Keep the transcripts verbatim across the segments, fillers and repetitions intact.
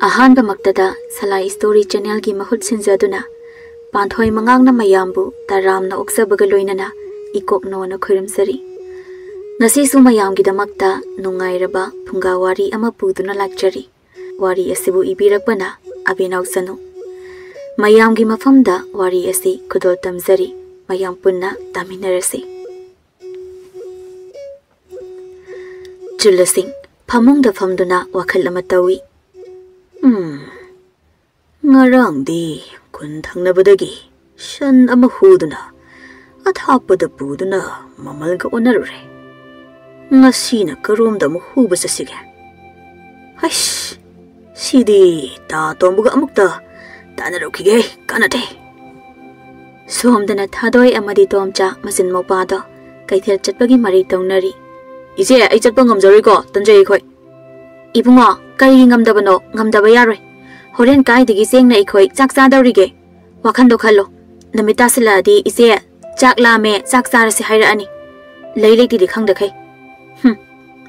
ꯑꯍꯥꯟꯕꯃꯛꯇꯗ ꯁꯂꯥꯏ story ꯆꯦꯅꯦꯜꯒꯤ ꯃꯍꯨꯠ ꯁꯤꯟꯖꯗꯨꯅ ꯄꯥꯟꯊꯣꯏ ꯃꯉꯥꯡꯅ ꯃꯌꯥꯝꯕꯨ ꯇꯔꯥꯝꯅ ꯑꯣꯛꯆꯕꯒ ꯂꯣꯏꯅꯅ ꯏꯀꯣꯛꯅꯣꯅ ꯈꯣꯏꯔꯝꯖꯔꯤ꯫ ꯉꯁꯤꯁꯨ ꯃꯌꯥꯝꯒꯤꯗꯃꯛꯇ ꯅꯨꯡꯉꯥꯏꯔꯕ ꯐꯨꯡꯒꯥ ꯋꯥꯔꯤ ꯑꯃ ꯄꯨꯗꯨꯅ ꯂꯥꯛꯆꯔꯤ꯫ ꯋꯥꯔꯤ ꯑꯁꯤꯕꯨ ꯏꯕꯤꯔꯛꯄꯅ ꯑꯕꯦꯅꯥꯎ ꯆꯅꯨ꯫ ꯃꯌꯥꯝꯒꯤ ꯃꯐꯝꯗ ꯋꯥꯔꯤ ꯑꯁꯤ ꯈꯨꯗꯣꯜ ꯇꯝꯖꯔꯤ꯫ ꯃꯌꯥꯝ ꯄꯨꯟꯅ ꯇꯥꯃꯤꯟꯅꯔꯁꯤ꯫ ꯆꯨꯂꯁꯤꯡ ꯐꯃꯨꯡꯗ ꯐꯝꯗꯨꯅ ꯋꯥꯈꯜ ꯑꯃ ꯇꯧꯏ꯫ ꯎꯝ, ꯉꯔꯥꯡꯗꯤ ꯈꯨꯟ ꯊꯪꯅꯕꯗꯒꯤ ꯁꯟ ꯑꯃ ꯍꯨꯗꯨꯅ ꯑꯊꯥꯞꯄꯗ ꯄꯨꯗꯨꯅ ꯃꯃꯜꯒ ꯑꯣꯟꯅꯔꯨꯔꯦ꯫ ꯉꯁꯤꯅ ꯀꯔꯣꯝꯗ ꯑꯃꯨꯛ ꯍꯨꯕ ꯆꯠꯁꯤꯒꯦ? ꯍꯩꯁ, ꯁꯤꯗꯤ ꯇꯥ ꯇꯣꯝꯕꯒ ꯑꯃꯨꯛꯇ ꯇꯥꯟꯅꯔꯨꯈꯤꯒꯦ, ꯀꯥꯟꯅꯗꯦ꯫ ꯁꯣꯝꯗꯅ ꯊꯥꯗꯣꯏ ꯑꯃꯗꯤ ꯇꯣꯝꯆꯥ ꯃꯆꯤꯟ ꯃꯧꯄꯥꯗꯣ ꯀꯩꯊꯦꯜ ꯆꯠꯄꯒꯤ ꯃꯔꯩ ꯇꯧꯅꯔꯤ꯫ "ꯏꯆꯦ, ꯑꯩ ꯆꯠꯄ ꯉꯝꯖꯔꯣꯏꯀꯣ, ꯇꯟꯖꯩ ꯑꯩꯈꯣꯏ꯫" "ꯏꯕꯨꯡꯉꯣ, ꯀꯔꯤꯒꯤ ꯉꯝꯗꯕꯅꯣ? ꯉꯝꯗꯕ ꯌꯥꯔꯣꯏ꯫ ꯍꯣꯔꯦꯟ ꯀꯥꯏꯗꯒꯤ ꯆꯦꯡꯅ ꯑꯩꯈꯣꯏ ꯆꯥꯛ ꯆꯥꯗꯧꯔꯤꯒꯦ? ꯋꯥꯈꯟꯗꯣ ꯈꯜꯂꯣ꯫ ꯅꯨꯃꯤꯠ ꯇꯥꯁꯤꯜꯂꯛꯑꯗꯤ ꯏꯆꯦ, ꯆꯥꯛ ꯂꯥꯝꯃꯦ, ꯆꯥꯛ ꯆꯥꯔꯁꯤ ꯍꯥꯏꯔꯛꯑꯅꯤ꯫ ꯂꯩ ꯂꯩꯇꯦꯗꯤ ꯈꯪꯗꯈꯩ꯫ ꯍꯨꯝ,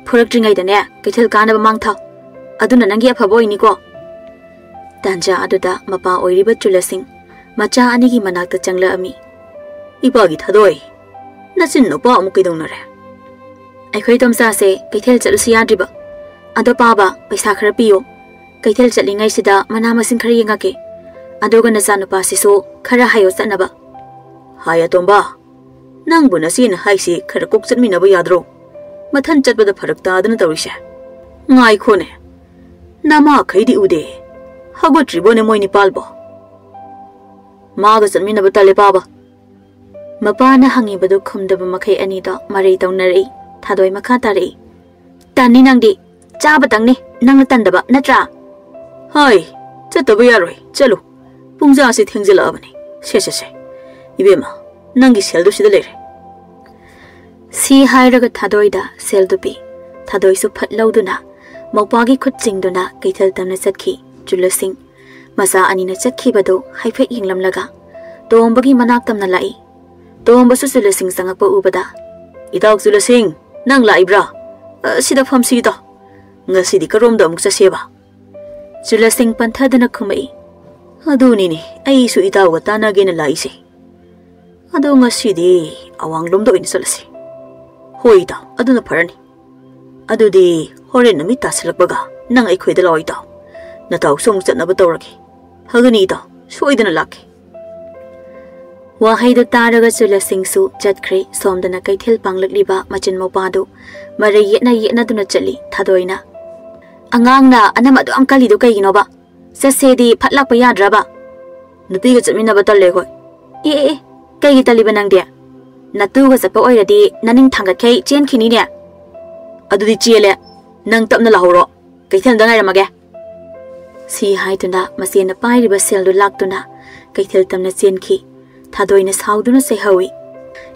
ꯐꯨꯔꯛꯇ꯭ꯔꯤꯉꯩꯗꯅꯦ ꯀꯩꯊꯦꯜ ꯀꯥꯅꯕ ꯃꯥꯡ ꯊꯥꯎ꯫ ꯑꯗꯨꯅ ꯅꯪꯒꯤ ꯑꯐꯕ ꯑꯣꯏꯅꯤꯀꯣ꯫" ꯇꯥꯟꯖꯥ ꯑꯗꯨꯗ ꯃꯄꯥ ꯑꯣꯏꯔꯤꯕ ꯆꯨꯂꯁꯤꯡ ꯃꯆꯥ ꯑꯅꯤꯒꯤ ꯃꯅꯥꯛꯇ ꯆꯪꯂꯛꯑꯝꯃꯤ꯫ "ꯏꯄꯥꯒꯤ ꯊꯥꯗꯣꯏ, ꯅꯆꯤꯟ ꯅꯨꯄꯥ ꯑꯃꯨꯛ ꯀꯩꯗꯧꯅꯔꯦ?" "ꯑꯩꯈꯣꯏ ꯇꯣꯝꯆꯥꯁꯦ ꯀꯩꯊꯦꯜ ꯆꯠꯂꯨꯁꯤ ꯌꯥꯗ꯭ꯔꯤꯕ꯫ ꯑꯗꯣ ꯄꯥꯕ, ꯄꯩꯁꯥ ꯈꯔ ꯄꯤꯌꯣ꯫ ꯀꯩꯊꯦꯜ ꯆꯠꯂꯤꯉꯩꯁꯤꯗ ꯃꯅꯥ ꯃꯁꯤꯡ ꯈꯔ ꯌꯦꯡꯉꯛꯀꯦ꯫ ꯑꯗꯨꯒ ꯅꯆꯥꯅꯨꯄꯥꯁꯤꯁꯨ ꯈꯔ ꯍꯥꯏꯌꯣ ꯆꯠꯅꯕ꯫" "ꯍꯥꯏ ꯑꯇꯣꯝꯕ, ꯅꯪꯕꯨ ꯅꯆꯦꯅ ꯍꯥꯏꯁꯤ ꯈꯔ ꯀꯣꯛ ꯆꯠꯃꯤꯟꯅꯕ ꯌꯥꯗ꯭ꯔꯣ? ꯃꯊꯟ ꯆꯠꯄꯗ ꯐꯔꯛ ꯇꯥꯗꯅ ꯇꯧꯔꯤꯁꯦ꯫ ꯉꯥꯏꯈꯣꯅꯦ, ꯅꯃꯥꯈꯩꯗꯤ ꯎꯗꯦ꯫ ꯍꯧꯒꯠꯇ꯭ꯔꯤꯕꯣꯅꯦ ꯃꯣꯏ ꯅꯤꯄꯥꯜꯕꯣ?" "ꯃꯥꯒ ꯆꯠꯃꯤꯟꯅꯕ ꯇꯜꯂꯦ ꯄꯥꯕ꯫" ꯃꯄꯥꯅ ꯍꯪꯉꯤꯕꯗꯨ ꯈꯨꯝꯗꯕ ꯃꯈꯩ ꯑꯅꯤꯗꯣ ꯃꯔꯩ ꯇꯧꯅꯔꯛꯏ꯫ ꯊꯥꯗꯣꯏ ꯃꯈꯥ ꯇꯥꯔꯛꯏ꯫ "ꯇꯟꯅꯤ ꯅꯪꯗꯤ, ꯆꯥꯕꯇꯪꯅꯤ ꯅꯪꯅ ꯇꯟꯗꯕ ꯅꯠꯇ꯭ꯔꯥ?" "ꯍꯣꯏ, ꯆꯠꯇꯕ ꯌꯥꯔꯣꯏ, ꯆꯠꯂꯨ꯫ ꯄꯨꯡꯖꯥꯁꯦ ꯊꯦꯡꯖꯤꯜꯂꯛꯑꯕꯅꯤ꯫ ꯁꯦ, ꯁꯦ, ꯁꯦ꯫ ꯏꯕꯦꯝꯃ, ꯅꯪꯒꯤ ꯁꯦꯜꯗꯨ ꯁꯤꯗ ꯂꯩꯔꯦ꯫" ꯁꯤ ꯍꯥꯏꯔꯒ ꯊꯥꯗꯣꯏꯗ ꯁꯦꯜꯗꯨ ꯄꯤ꯫ ꯊꯥꯗꯣꯏꯁꯨ ꯐꯠ ꯂꯧꯗꯨꯅ ꯃꯧꯄꯥꯒꯤ ꯈꯨꯠ ꯆꯤꯡꯗꯨꯅ ꯀꯩꯊꯦꯜ ꯇꯝꯅ ꯆꯠꯈꯤ꯫ ꯆꯨꯂꯁꯤꯡ ꯃꯆꯥ ꯑꯅꯤꯅ ꯆꯠꯈꯤꯕꯗꯨ ꯍꯥꯏꯐꯦꯠ ꯌꯦꯡꯂꯝꯂꯒ ꯇꯣꯝꯕꯒꯤ ꯃꯅꯥꯛ ꯇꯝꯅ ꯂꯥꯛꯏ꯫ ꯇꯣꯝꯕꯁꯨ ꯆꯨꯂꯁꯤꯡ ꯆꯪꯉꯛꯄ ꯎꯕꯗ, "ꯏꯇꯥꯎ ꯆꯨꯂꯁꯤꯡ, ꯅꯪ ꯂꯥꯛꯏꯕ꯭ꯔꯥ? ꯑ, ꯁꯤꯗ ꯐꯝꯁꯤ ꯏꯇꯥꯎ꯫ ꯉꯁꯤꯗꯤ ꯀꯔꯣꯝꯗ ꯑꯃꯨꯛ ꯆꯠꯁꯦꯕ?" ꯆꯨꯂꯁꯤꯡ ꯄꯟꯊꯗꯅ ꯈꯨꯝꯃꯛꯏ, "ꯑꯗꯨꯅꯤꯅꯦ ꯑꯩꯁꯨ ꯏꯇꯥꯎꯒ ꯇꯥꯟꯅꯒꯦꯅ ꯂꯥꯛꯏꯁꯦ꯫ ꯑꯗꯣ ꯉꯁꯤꯗꯤ ꯑꯋꯥꯡꯂꯣꯝꯗ ꯑꯣꯏꯅ ꯆꯠꯂꯁꯤ꯫" "ꯍꯣꯏ ꯏꯇꯥꯎ, ꯑꯗꯨꯅ ꯐꯔꯅꯤ꯫ ꯑꯗꯨꯗꯤ ꯍꯣꯔꯦꯟ ꯅꯨꯃꯤꯠ ꯇꯥꯁꯤꯜꯂꯛꯄꯒ ꯅꯪ ꯑꯩꯈꯣꯏꯗ ꯂꯥꯛꯑꯣ ꯏꯇꯥꯎ꯫ ꯅꯇꯥꯎꯁꯨ ꯑꯃꯨꯛ ꯆꯠꯅꯕ ꯇꯧꯔꯒꯦ꯫ ꯐꯒꯅꯤ ꯏꯇꯥꯎ, ꯁꯣꯏꯗꯅ ꯂꯥꯛꯀꯦ꯫" ꯋꯥꯍꯩꯗꯨ ꯇꯥꯔꯒ ꯆꯨꯂꯁꯤꯡꯁꯨ ꯆꯠꯈ꯭ꯔꯦ꯫ ꯁꯣꯝꯗꯅ ꯀꯩꯊꯦꯜ ꯄꯥꯡꯂꯛꯂꯤꯕ ꯃꯆꯤꯟ ꯃꯧꯄꯥꯗꯨ ꯃꯔꯩ ꯌꯦꯠꯅ ꯌꯦꯠꯅꯗꯨꯅ ꯆꯠꯂꯤ꯫ ꯊꯥꯗꯣꯏꯅ, "ꯑꯉꯥꯡꯅ ꯑꯅꯝ ꯑꯗꯨ ꯌꯥꯝ ꯀꯜꯂꯤꯗꯨ ꯀꯩꯒꯤꯅꯣꯕ? ꯆꯠꯁꯦꯗꯤ ꯐꯠ ꯂꯥꯛꯄ ꯌꯥꯗ꯭ꯔꯕ?" "ꯅꯨꯄꯤꯒ ꯆꯠꯃꯤꯟꯅꯕ ꯇꯜꯂꯦ ꯑꯩꯈꯣꯏ꯫" "ꯑꯦ ꯑꯦ ꯑꯦ, ꯀꯩꯒꯤ ꯇꯜꯂꯤꯕ ꯅꯪꯗꯤ? ꯅꯇꯨꯒ ꯆꯠꯄ ꯑꯣꯏꯔꯗꯤ ꯅꯅꯤꯡ ꯊꯥꯡꯒꯠꯈꯩ ꯆꯦꯟꯈꯤꯅꯤꯅꯦ꯫" "ꯑꯗꯨꯗꯤ ꯆꯦꯜꯂꯦ, ꯅꯪ ꯇꯞꯅ ꯂꯥꯛꯍꯧꯔꯣ, ꯀꯩꯊꯦꯜꯗ ꯉꯥꯏꯔꯝꯃꯒꯦ꯫" ꯁꯤ ꯍꯥꯏꯗꯨꯅ ꯃꯆꯦꯅ ꯄꯥꯏꯔꯤꯕ ꯁꯦꯜꯗꯨ ꯂꯥꯛꯇꯨꯅ ꯀꯩꯊꯦꯜ ꯇꯝꯅ ꯆꯦꯟꯈꯤ꯫ ꯊꯥꯗꯣꯏꯅ ꯁꯥꯎꯗꯨꯅ ꯆꯩꯍꯧꯏ,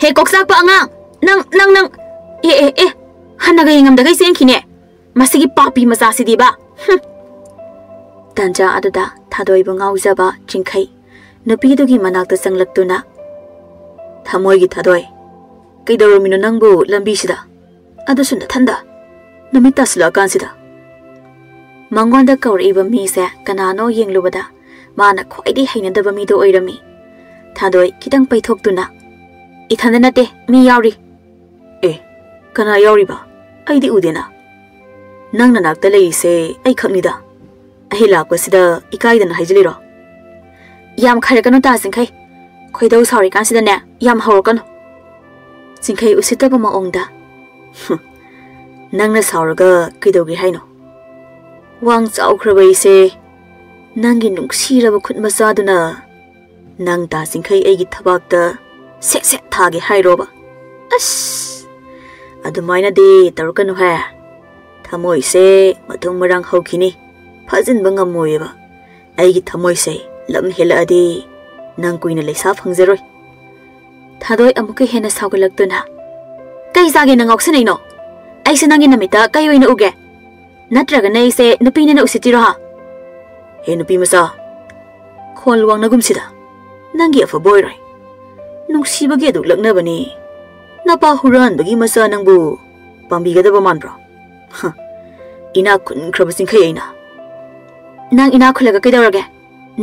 "ꯍꯦ ꯀꯣꯛꯆꯥꯛꯄ ꯑꯉꯥꯡ, ꯅꯪ, ꯅꯪ, ꯅꯪ! ꯑꯦ, ꯑꯦ, ꯑꯦ! ꯍꯟꯅꯒ ꯌꯦꯡꯉꯝꯗꯈꯩ ꯆꯦꯟꯈꯤꯅꯦ꯫ ꯃꯁꯤꯒꯤ ꯄꯥꯄꯤ ꯃꯆꯥꯁꯤꯗꯤꯕ! ꯍꯨꯝ!" ꯇꯟꯖꯥ ꯑꯗꯨꯗ ꯊꯥꯗꯣꯏꯕꯨ ꯉꯥꯎꯖꯕ ꯆꯤꯡꯈꯩ ꯅꯨꯄꯤꯗꯨꯒꯤ ꯃꯅꯥꯛꯇ ꯆꯪꯂꯛꯇꯨꯅ, "ꯊꯃꯣꯏꯒꯤ ꯊꯥꯗꯣꯏ, ꯀꯩꯗꯧꯔꯝꯃꯤꯅꯣ ꯅꯪꯕꯨ ꯂꯝꯕꯤꯁꯤꯗ? ꯑꯗꯨꯁꯨ ꯅꯊꯟꯗ? ꯅꯨꯃꯤꯠ ꯇꯥꯁꯤꯜꯂꯛꯑꯀꯥꯟꯁꯤꯗ?" ꯃꯉꯣꯟꯗ ꯀꯧꯔꯛꯏꯕ ꯃꯤꯁꯦ ꯀꯅꯥꯅꯣ ꯌꯦꯡꯂꯨꯕꯗ ꯃꯥꯅ ꯈ꯭ꯋꯥꯏꯗꯒꯤ ꯍꯩꯅꯗꯕ ꯃꯤꯗꯣ ꯑꯣꯏꯔꯝꯃꯤ꯫ ꯊꯥꯗꯣꯏ ꯈꯤꯇꯪ ꯄꯩꯊꯣꯛꯇꯨꯅ, "ꯏꯊꯟꯗ ꯅꯠꯇꯦ, ꯃꯤ ꯌꯥꯎꯔꯤ꯫" "ꯑꯦ, ꯀꯅꯥ ꯌꯥꯎꯔꯤꯕ? ꯑꯩꯗꯤ ꯎꯗꯦꯅ꯫ ꯅꯪ ꯅꯅꯥꯛꯇ ꯂꯩꯔꯤꯁꯦ ꯑꯩ ꯈꯛꯅꯤꯗ꯫ ꯑꯩ ꯂꯥꯛꯄꯁꯤꯗ ꯏꯀꯥꯏꯗꯅ ꯍꯥꯏꯖꯤꯜꯂꯤꯔꯣ?" "ꯌꯥꯝ ꯈꯥꯏꯔꯛꯀꯅꯨ ꯇꯥ ꯆꯤꯡꯈꯩ꯫ ꯈꯣꯏꯗꯧ ꯁꯥꯎꯔꯤꯀꯥꯟꯁꯤꯗꯅꯦ ꯌꯥꯝ ꯍꯧꯔꯛꯀꯅꯨ꯫" ꯆꯤꯡꯈꯩ ꯎꯁꯤꯠꯇꯕ ꯃꯑꯣꯡꯗ, "ꯍꯨꯝ, ꯅꯪꯅ ꯁꯥꯎꯔꯒ ꯀꯩꯗꯧꯒꯦ ꯍꯥꯏꯅꯣ? ꯋꯥꯡ ꯆꯥꯎꯈ꯭ꯔꯕ ꯑꯩꯁꯦ ꯅꯪꯒꯤ ꯅꯨꯡꯁꯤꯔꯕ ꯈꯨꯠ ꯃꯆꯥꯗꯨꯅ ꯅꯪ ꯇꯥ ꯆꯤꯡꯈꯩ ꯑꯩꯒꯤ ꯊꯕꯥꯛꯇ ꯁꯦꯠ ꯁꯦꯠ ꯊꯥꯒꯦ ꯍꯥꯏꯔꯣꯕ? ꯑꯁ, ꯑꯗꯨꯃꯥꯏꯅꯗꯤ ꯇꯧꯔꯛꯀꯅꯨꯍꯦ꯫ ꯊꯃꯣꯏꯁꯦ ꯃꯊꯨꯝ ꯃꯔꯥꯡ ꯍꯧꯈꯤꯅꯤ, ꯐꯥꯖꯤꯟꯕ ꯉꯝꯃꯣꯏꯌꯦꯕ꯫ ꯑꯩꯒꯤ ꯊꯃꯣꯏꯁꯦ ꯂꯝ ꯍꯦꯜꯂꯛꯑꯗꯤ ꯅꯪ ꯀꯨꯏꯅ ꯂꯩꯁꯥ ꯐꯪꯖꯔꯣꯏ꯫" ꯊꯥꯗꯣꯏ ꯑꯃꯨꯛꯀ ꯍꯦꯟꯅ ꯁꯥꯎꯒꯠꯂꯛꯇꯨꯅ, "ꯀꯩ ꯆꯥꯒꯦ ꯅꯪ ꯉꯥꯎꯁꯤꯟꯅꯩꯅꯣ? ꯑꯩꯁꯦ ꯅꯪꯒꯤ ꯅꯃꯤꯠꯇ ꯀꯩ ꯑꯣꯏꯅ ꯎꯒꯦ? ꯅꯠꯇ꯭ꯔꯒꯅ ꯑꯩꯁꯦ ꯅꯨꯄꯤꯅꯦꯅ ꯎꯁꯤꯠꯇ꯭ꯔꯤꯔꯣ ꯍꯥ?" "ꯍꯦ ꯅꯨꯄꯤ ꯃꯆꯥ, ꯈꯣꯟ ꯋꯥꯡꯅꯒꯨꯝꯁꯤꯗ, ꯅꯪꯒꯤ ꯑꯐꯕ ꯑꯣꯏꯔꯣꯏ꯫ ꯅꯨꯡꯁꯤꯕꯒꯤ ꯑꯗꯨꯛ ꯂꯛꯅꯕꯅꯤ, ꯅꯄꯥ ꯍꯨꯔꯥꯟꯕꯒꯤ ꯃꯆꯥ ꯅꯪꯕꯨ ꯄꯥꯝꯕꯤꯒꯗꯕ ꯃꯥꯟꯕ꯭ꯔꯣ? ꯍ, ꯏꯅꯥꯛ ꯈꯨꯟꯈ꯭ꯔꯕ ꯆꯤꯡꯈꯩ ꯑꯩꯅ ꯅꯪ ꯏꯅꯥꯛ ꯈꯨꯜꯂꯒ ꯀꯩꯗꯧꯔꯒꯦ?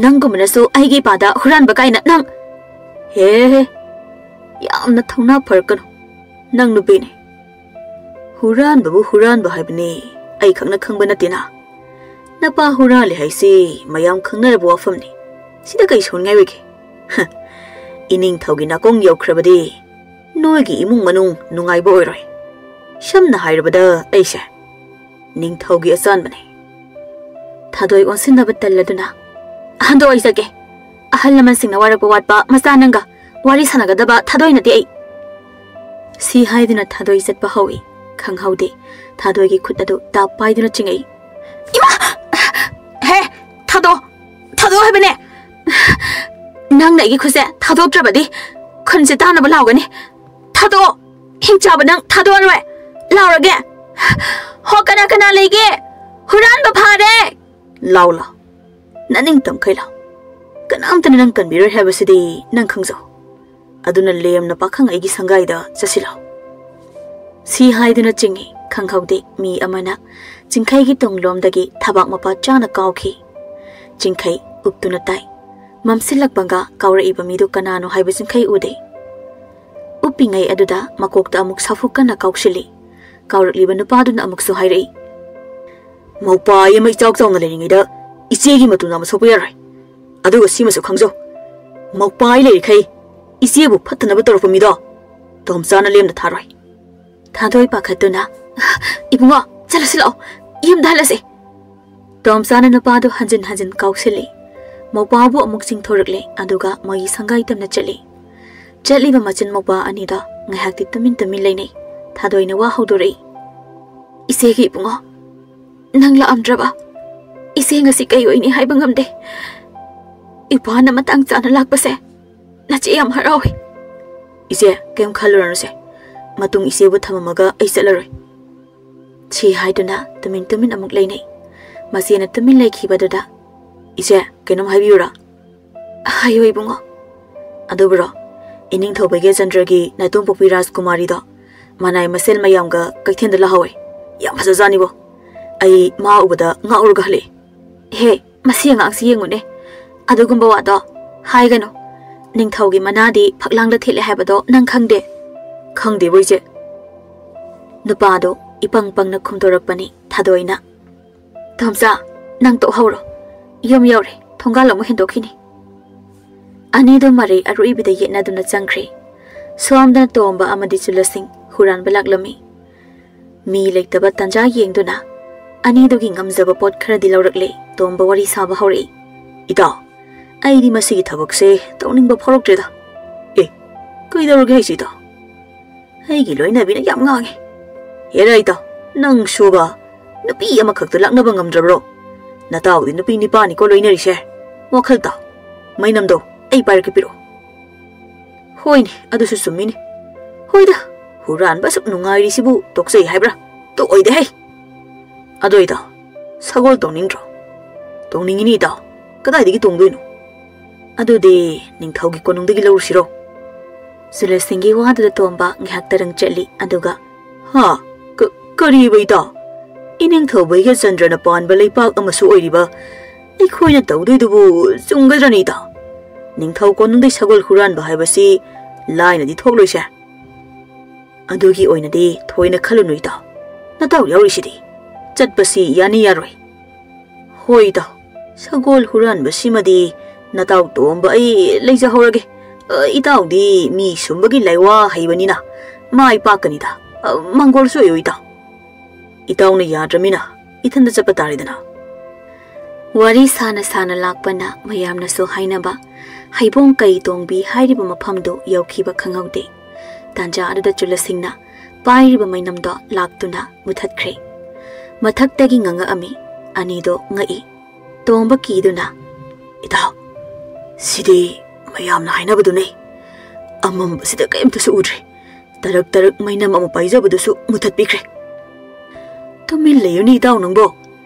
ꯅꯪꯒꯨꯝꯕꯅꯁꯨ ꯑꯩꯒꯤ ꯏꯄꯥꯗ ꯍꯨꯔꯥꯟꯕ ꯀꯥꯏꯅ ꯅꯪ꯫ ꯍꯦ, ꯌꯥꯝꯅ ꯊꯧꯅꯥ ꯐꯔꯛꯀꯅꯨ꯫ ꯅꯪ ꯅꯨꯄꯤꯅꯤ꯫ ꯍꯨꯔꯥꯟꯕꯕꯨ ꯍꯨꯔꯥꯟꯕ ꯍꯥꯏꯕꯅꯤ꯫ ꯑꯩ ꯈꯛꯅ ꯈꯪꯕ ꯅꯠꯇꯦꯅ꯫ ꯅꯄꯥ ꯍꯨꯔꯥꯜꯂꯦ ꯍꯥꯏꯁꯤ ꯃꯌꯥꯝ ꯈꯪꯅꯔꯕ ꯋꯥꯐꯝꯅꯤ꯫ ꯁꯤꯗ ꯀꯩ ꯁꯣꯟꯉꯥꯏ ꯑꯣꯏꯒꯦ? ꯍ, ꯏꯅꯤꯡꯊꯧꯒꯤ ꯅꯥꯀꯣꯡ ꯌꯧꯈ꯭ꯔꯕꯗꯤ ꯅꯣꯏꯒꯤ ꯏꯃꯨꯡ ꯃꯅꯨꯡ ꯅꯨꯡꯉꯥꯏꯕ ꯑꯣꯏꯔꯣꯏ꯫ ꯁꯝꯅ ꯍꯥꯏꯔꯕꯗ ꯑꯩꯁꯦ ꯅꯤꯡꯊꯧꯒꯤ ꯑꯆꯥꯟꯕꯅꯤ꯫ ꯊꯥꯗꯣꯏ ꯑꯣꯟꯁꯤꯟꯅꯕ ꯇꯜꯂꯗꯨꯅ, "ꯍꯟꯗꯣꯛ, ꯑꯩ ꯆꯠꯀꯦ꯫ ꯑꯍꯜ ꯂꯃꯟꯁꯤꯡꯅ ꯋꯥꯔꯛꯄ ꯋꯥꯠꯄ ꯃꯆꯥ ꯅꯪꯒ ꯋꯥꯔꯤ ꯁꯥꯟꯅꯒꯗꯕ ꯊꯥꯗꯣꯏ ꯅꯠꯇꯦ ꯑꯩ"꯫ ꯁꯤ ꯍꯥꯏꯗꯨꯅ ꯊꯥꯗꯣꯏ ꯆꯠꯄ ꯍꯧꯏ꯫ ꯈꯪꯍꯧꯗꯦ, ꯊꯥꯗꯣꯏꯒꯤ ꯈꯨꯠ ꯑꯗꯨ ꯇꯥꯞ ꯄꯥꯏꯗꯨꯅ ꯆꯤꯡꯉꯛꯏ꯫ "ꯏꯃꯥ! ꯍꯦ, ꯊꯥꯗꯣ! ꯊꯥꯗꯣ ꯍꯥꯏꯕꯅꯦ! ꯅꯪꯅ ꯑꯩꯒꯤ ꯈꯨꯠꯁꯦ ꯊꯥꯗꯣꯛꯇ꯭ꯔꯕꯗꯤ ꯈꯨꯟꯁꯦ ꯇꯥꯅꯕ ꯂꯥꯎꯒꯅꯤ꯫ ꯊꯥꯗꯣ! ꯍꯤꯡꯆꯥꯕ ꯅꯪ ꯊꯥꯗꯣꯛꯑꯔꯣꯏ! ꯂꯥꯎꯔꯒꯦ! ꯍꯣ, ꯀꯅꯥ ꯀꯅꯥ ꯂꯩꯒꯦ? ꯍꯨꯔꯥꯟꯕ ꯐꯥꯔꯦ!" "ꯂꯥꯎ, ꯂꯥꯎ꯫ ꯅꯅꯤꯡꯇꯝꯈꯩ ꯂꯥꯎ꯫ ꯀꯅꯥꯝꯇꯅ ꯅꯪ ꯀꯟꯕꯤꯔꯣꯏ ꯍꯥꯏꯕꯁꯤꯗꯤ ꯅꯪ ꯈꯪꯖꯧ꯫ ꯑꯗꯨꯅ ꯂꯦꯝꯅ ꯄꯥꯈꯪ ꯑꯩꯒꯤ ꯁꯪꯒꯥꯏꯗ ꯆꯠꯁꯤ ꯂꯥꯎ"꯫ ꯁꯤ ꯍꯥꯏꯗꯨꯅ ꯆꯤꯡꯏ꯫ ꯈꯪꯍꯧꯗꯦ, ꯃꯤ ꯑꯃꯅ ꯆꯤꯡꯈꯩꯒꯤ ꯇꯨꯡꯂꯣꯝꯗꯒꯤ ꯊꯕꯥꯛ ꯃꯄꯥ ꯆꯥꯅ ꯀꯥꯎꯈꯤ꯫ ꯆꯤꯡꯈꯩ ꯎꯞꯇꯨꯅ ꯇꯥꯏ꯫ ꯃꯝꯁꯤꯜꯂꯛꯄꯒ ꯀꯥꯎꯔꯛꯏꯕ ꯃꯤꯗꯨ ꯀꯅꯥꯅꯣ ꯍꯥꯏꯕ ꯆꯤꯡꯈꯩ ꯎꯗꯦ꯫ ꯎꯞꯄꯤꯉꯩ ꯑꯗꯨꯗ ꯃꯀꯣꯛꯇ ꯑꯃꯨꯛ ꯁꯥꯐꯨ ꯀꯟꯅ ꯀꯥꯎꯁꯤꯜꯂꯤ꯫ ꯀꯥꯎꯔꯛꯂꯤꯕ ꯅꯨꯄꯥꯗꯨꯅ ꯑꯃꯨꯛꯁꯨ ꯍꯥꯏꯔꯛꯏ, "ꯃꯧꯄꯥ ꯑꯃ ꯏꯆꯥꯎ ꯆꯥꯎꯅ ꯂꯩꯔꯤꯉꯩꯗ ꯏꯆꯦꯒꯤ ꯃꯇꯨ ꯅꯥꯝꯃ ꯁꯣꯛꯄ ꯌꯥꯔꯣꯏ꯫ ꯑꯗꯨꯒ ꯁꯤꯃꯁꯨ ꯈꯪꯖꯧ, ꯃꯧꯄꯥ ꯂꯩꯔꯤꯈꯩ ꯏꯆꯦꯕꯨ ꯐꯠꯇꯅꯕ ꯇꯧꯔꯛꯄ ꯃꯤꯗꯣ ꯇꯣꯝꯆꯥꯅ ꯂꯦꯝꯅ ꯊꯥꯔꯣꯏ"꯫ ꯊꯥꯗꯣꯏ ꯄꯥꯈꯠꯇꯨꯅ, "ꯏꯕꯨꯡꯉꯣ, ꯆꯠꯂꯁꯤ ꯂꯥꯛꯑꯣ, ꯌꯨꯝꯗ ꯍꯜꯂꯁꯤ"꯫ ꯇꯣꯝꯆꯥꯅ ꯅꯨꯄꯥꯗꯨ ꯍꯟꯖꯤꯟ ꯍꯟꯖꯤꯟ ꯀꯥꯎꯁꯤꯜꯂꯤ꯫ ꯃꯧꯄꯥꯕꯨ ꯑꯃꯨꯛ ꯆꯤꯡꯊꯣꯔꯛꯂꯦ, ꯑꯗꯨꯒ ꯃꯣꯏꯒꯤ ꯁꯪꯒꯥꯏ ꯇꯝꯅ ꯆꯠꯂꯤ꯫ ꯆꯠꯂꯤꯕ ꯃꯆꯤꯟ ꯃꯧꯄꯥ ꯑꯅꯤꯗꯣ ꯉꯥꯏꯍꯥꯛꯇꯤ ꯇꯨꯃꯤꯟ ꯇꯨꯃꯤꯟ ꯂꯩꯅꯩ꯫ ꯊꯥꯗꯣꯏꯅ ꯋꯥ ꯍꯧꯗꯣꯔꯛꯏ, "ꯏꯆꯦꯒꯤ ꯏꯕꯨꯡꯉꯣ, ꯅꯪ ꯂꯥꯛꯑꯝꯗ꯭ꯔꯕ? ꯏꯆꯦ ꯉꯁꯤ ꯀꯩ ꯑꯣꯏꯅꯤ ꯍꯥꯏꯕ ꯉꯝꯗꯦ꯫ ꯏꯄꯥꯅ ꯃꯇꯥꯡ ꯆꯥꯅ ꯂꯥꯛꯄꯁꯦ ꯅꯆꯦ ꯌꯥꯝ ꯍꯔꯥꯎꯏ"꯫ "ꯏꯆꯦ, ꯀꯩꯝ ꯈꯜꯂꯨꯔꯅꯨꯁꯦ꯫ ꯃꯇꯨꯡ ꯏꯆꯦꯕꯨ ꯊꯝꯃꯝꯃꯒ ꯑꯩ ꯆꯠꯂꯔꯣꯏ"꯫ ꯁꯤ ꯍꯥꯏꯗꯨꯅ ꯇꯨꯃꯤꯟ ꯇꯨꯃꯤꯟ ꯑꯃꯨꯛ ꯂꯩꯅꯩ꯫ ꯃꯆꯦꯅ ꯇꯨꯃꯤꯟ ꯂꯩꯈꯤꯕꯗꯨꯗ, "ꯏꯆꯦ, ꯀꯩꯅꯣꯝ ꯍꯥꯏꯕꯤꯌꯨꯔꯥ?" "ꯍꯥꯏꯌꯨ ꯏꯕꯨꯡꯉꯣ"꯫ "ꯑꯗꯨꯕꯨꯔꯣ, ꯏꯅꯤꯡꯊꯧ ꯕꯩꯒ꯭ꯌꯆꯟꯗ꯭ꯔꯒꯤ ꯅꯥꯏꯇꯣꯝꯄꯣꯛꯄꯤ ꯔꯥꯖꯀꯨꯃꯥꯔꯤꯗꯣ ꯃꯅꯥꯏ ꯃꯁꯦꯜ ꯃꯌꯥꯝꯒ ꯀꯩꯊꯦꯜꯗ ꯂꯥꯛꯍꯧꯋꯦ꯫ ꯌꯥꯝ ꯐꯖꯖꯥꯠꯅꯤꯕꯣ꯫ ꯑꯩ ꯃꯥ ꯎꯕꯗ ꯉꯥꯎꯔꯒ ꯍꯜꯂꯛꯑꯦ"꯫ "ꯍꯦ, ꯃꯁꯤ ꯑꯉꯥꯡꯁꯤ ꯌꯦꯡꯉꯨꯅꯦ, ꯑꯗꯨꯒꯨꯝꯕ ꯋꯥꯗꯣ ꯍꯥꯏꯒꯅꯨ꯫ ꯅꯤꯡꯊꯧꯒꯤ ꯃꯅꯥꯗꯤ ꯐꯛꯂꯥꯡꯗ ꯊꯦꯠꯂꯦ ꯍꯥꯏꯕꯗꯣ ꯅꯪ ꯈꯪꯗꯦ?" "ꯈꯪꯗꯦꯕꯣ, ꯏꯆꯦ꯫" ꯅꯨꯄꯥꯗꯣ ꯏꯄꯪ ꯄꯪꯅ ꯈꯨꯝꯗꯣꯔꯛꯄꯅꯤ ꯊꯥꯗꯣꯏꯅ꯫ "ꯇꯣꯝꯆꯥ, ꯅꯪ ꯇꯣꯛꯍꯧꯔꯣ꯫ ꯌꯨꯝ ꯌꯧꯔꯦ, ꯊꯣꯡꯒꯥꯜ ꯑꯃꯨꯛ ꯍꯦꯟꯗꯣꯛꯈꯤꯅꯤ꯫" ꯑꯅꯤꯗꯣ ꯃꯔꯩ ꯑꯔꯣꯏꯕꯤꯗ ꯌꯦꯠꯅꯗꯨꯅ ꯆꯪꯈ꯭ꯔꯦ꯫ ꯁꯣꯝꯗꯅ ꯇꯣꯝꯕ ꯑꯃꯗꯤ ꯆꯨꯂꯁꯤꯡ ꯍꯨꯔꯥꯟꯕ ꯂꯥꯛꯂꯝꯃꯤ꯫ ꯃꯤ ꯂꯩꯇꯕ ꯇꯥꯟꯖꯥ ꯌꯦꯡꯗꯨꯅ ꯑꯅꯤꯗꯨꯒꯤ ꯉꯝꯖꯕ ꯄꯣꯠ ꯈꯔꯗꯤ ꯂꯧꯔꯛꯂꯦ꯫ ꯇꯣꯝꯕ ꯋꯥꯔꯤ ꯁꯥꯕ ꯍꯧꯔꯛꯏ꯫ "ꯏꯇꯥꯎ, ꯑꯩꯗꯤ ꯃꯁꯤꯒꯤ ꯊꯕꯛꯁꯦ ꯇꯧꯅꯤꯡꯕ ꯐꯥꯎꯔꯛꯇ꯭ꯔꯦꯗ꯫" "ꯑꯦ, ꯀꯩꯗꯧꯔꯒꯦ ꯍꯥꯏꯁꯤ ꯏꯇꯥꯎ?" "ꯑꯩꯒꯤ ꯂꯣꯏꯅꯕꯤꯅ ꯌꯥꯝ ꯉꯥꯡꯉꯦ꯫" "ꯍꯦꯔꯥ ꯏꯇꯥꯎ, ꯅꯪꯁꯨꯕ, ꯅꯨꯄꯤ ꯑꯃꯈꯛꯇ ꯂꯥꯛꯅꯕ ꯉꯝꯗ꯭ꯔꯕ꯭ꯔꯣ? ꯅꯇꯥꯎꯗꯤ ꯅꯨꯄꯤ ꯅꯤꯄꯥꯅꯤꯀꯣ ꯂꯣꯏꯅꯔꯤꯁꯦ꯫ ꯋꯥꯈꯜ ꯇꯥꯎ꯫ ꯃꯩꯅꯝꯗꯣ ꯑꯩ ꯄꯥꯏꯔꯛꯀꯦ, ꯄꯤꯔꯛꯑꯣ꯫" "ꯍꯣꯏꯅꯦ, ꯑꯗꯨꯁꯨ ꯆꯨꯝꯃꯤꯅꯦ꯫ ꯍꯣꯏꯗ, ꯍꯨꯔꯥꯟꯕ ꯑꯁꯨꯛ ꯅꯨꯡꯉꯥꯏꯔꯤꯁꯤꯕꯨ ꯇꯣꯛꯆꯩ ꯍꯥꯏꯕ꯭ꯔꯥ? ꯇꯣꯛꯑꯣꯏꯗ ꯍꯩ꯫ ꯑꯗꯣ ꯏꯇꯥꯎ, ꯁꯒꯣꯜ ꯇꯣꯡꯅꯤꯡꯗ꯭ꯔꯣ? ꯇꯣꯡꯅꯤꯡꯉꯤꯅꯤ ꯏꯇꯥꯎ꯫ ꯀꯗꯥꯏꯗꯒꯤ ꯇꯣꯡꯗꯣꯏꯅꯣ? ꯑꯗꯨꯗꯤ ꯅꯤꯡꯊꯧꯒꯤ ꯀꯣꯅꯨꯡꯗꯒꯤ ꯂꯧꯔꯨꯁꯤꯔꯣ?" ꯁꯨꯔꯖ ꯁꯤꯡꯒꯤ ꯋꯥꯗꯨꯗ ꯇꯣꯝꯕ ꯉꯥꯏꯍꯥꯛ ꯇꯔꯪ ꯆꯠꯂꯤ, ꯑꯗꯨꯒ, "ꯍꯥ? ꯀ-, ꯀꯔꯤꯕ ꯏꯇꯥꯎ? ꯏꯅꯤꯡꯊꯧꯕꯩꯒ ꯆꯟꯗ꯭ꯔꯅ ꯄꯥꯟꯕ ꯂꯩꯄꯥꯛ ꯑꯃꯁꯨ ꯑꯣꯏꯔꯤꯕ ꯑꯩꯈꯣꯏꯅ ꯇꯧꯗꯣꯏꯗꯨꯕꯨ ꯆꯨꯝꯒꯗ꯭ꯔꯅꯤ ꯏꯇꯥꯎ? ꯅꯤꯡꯊꯧ ꯀꯣꯅꯨꯡꯗꯩ ꯁꯒꯣꯜ ꯍꯨꯔꯥꯟꯕ ꯍꯥꯏꯕꯁꯤ ꯂꯥꯏꯅꯗꯤ ꯊꯣꯛꯂꯣꯏꯁꯦ꯫ ꯑꯗꯨꯒꯤ ꯑꯣꯏꯅꯗꯤ ꯊꯣꯏꯅ ꯈꯜꯂꯨꯅꯨ ꯏꯇꯥꯎ꯫ ꯅꯇꯥꯎ ꯌꯥꯎꯔꯤꯁꯤꯗꯤ꯫ ꯆꯠꯄꯁꯤ ꯌꯥꯅꯤ ꯌꯥꯔꯣꯏ?" "ꯍꯣꯏ ꯏꯇꯥꯎ, ꯁꯒꯣꯜ ꯍꯨꯔꯥꯟꯕꯁꯤꯃꯗꯤ ꯅꯇꯥꯎ ꯇꯣꯝꯕ ꯑꯩ ꯂꯩꯖꯍꯧꯔꯒꯦ꯫ ꯑ, ꯏꯇꯥꯎꯗꯤ ꯃꯤ ꯁꯨꯝꯕꯒꯤ ꯂꯥꯏꯋꯥ ꯍꯩꯕꯅꯤꯅ ꯃꯥꯏ ꯄꯥꯛꯀꯅꯤꯗ꯫ ꯑ, ꯃꯪꯒꯣꯜꯁꯨ ꯑꯣꯏꯌꯨ ꯏꯇꯥꯎ꯫ ꯏꯇꯥꯎꯅ ꯌꯥꯗ꯭ꯔꯃꯤꯅ ꯏꯊꯟꯗ ꯆꯠꯄ ꯇꯥꯔꯦꯗꯅ꯫" ꯋꯥꯔꯤ ꯁꯥꯅ ꯁꯥꯅ ꯂꯥꯛꯄꯅ ꯃꯌꯥꯝꯅꯁꯨ ꯍꯥꯏꯅꯕ ꯍꯩꯕꯣꯡ ꯀꯩ ꯇꯣꯡꯕꯤ ꯍꯥꯏꯔꯤꯕ ꯃꯐꯝꯗꯨ ꯌꯧꯈꯤꯕ ꯈꯪꯍꯧꯗꯦ꯫ ꯇꯥꯟꯖꯥ ꯑꯗꯨꯗ ꯆꯨꯂꯁꯤꯡꯅ ꯄꯥꯏꯔꯤꯕ ꯃꯩꯅꯝꯗꯣ ꯂꯥꯛꯇꯨꯅ ꯃꯨꯊꯠꯈ꯭ꯔꯦ꯫ ꯃꯊꯛꯇꯒꯤ ꯉꯥꯡꯉꯛꯑꯝꯃꯤ꯫ ꯑꯅꯤꯗꯣ ꯉꯛꯏ꯫ ꯇꯣꯝꯕ ꯀꯤꯗꯨꯅ, "ꯏꯇꯥꯎ, ꯁꯤꯗꯤ ꯃꯌꯥꯝꯅ ꯍꯥꯏꯅꯕꯗꯨꯅꯤ꯫ ꯑꯃꯝꯕꯁꯤꯗ ꯀꯔꯤꯝꯇꯁꯨ ꯎꯗ꯭ꯔꯦ꯫ ꯇꯔꯛ ꯇꯔꯛ ꯃꯩꯅꯝ ꯑꯃ ꯄꯥꯏꯖꯕꯗꯨꯁꯨ ꯃꯨꯊꯠꯄꯤꯈ꯭ꯔꯦ꯫" "ꯇꯨꯃꯤꯟ ꯂꯩꯌꯨꯅꯦ ꯏꯇꯥꯎ ꯅꯪꯕꯣ꯫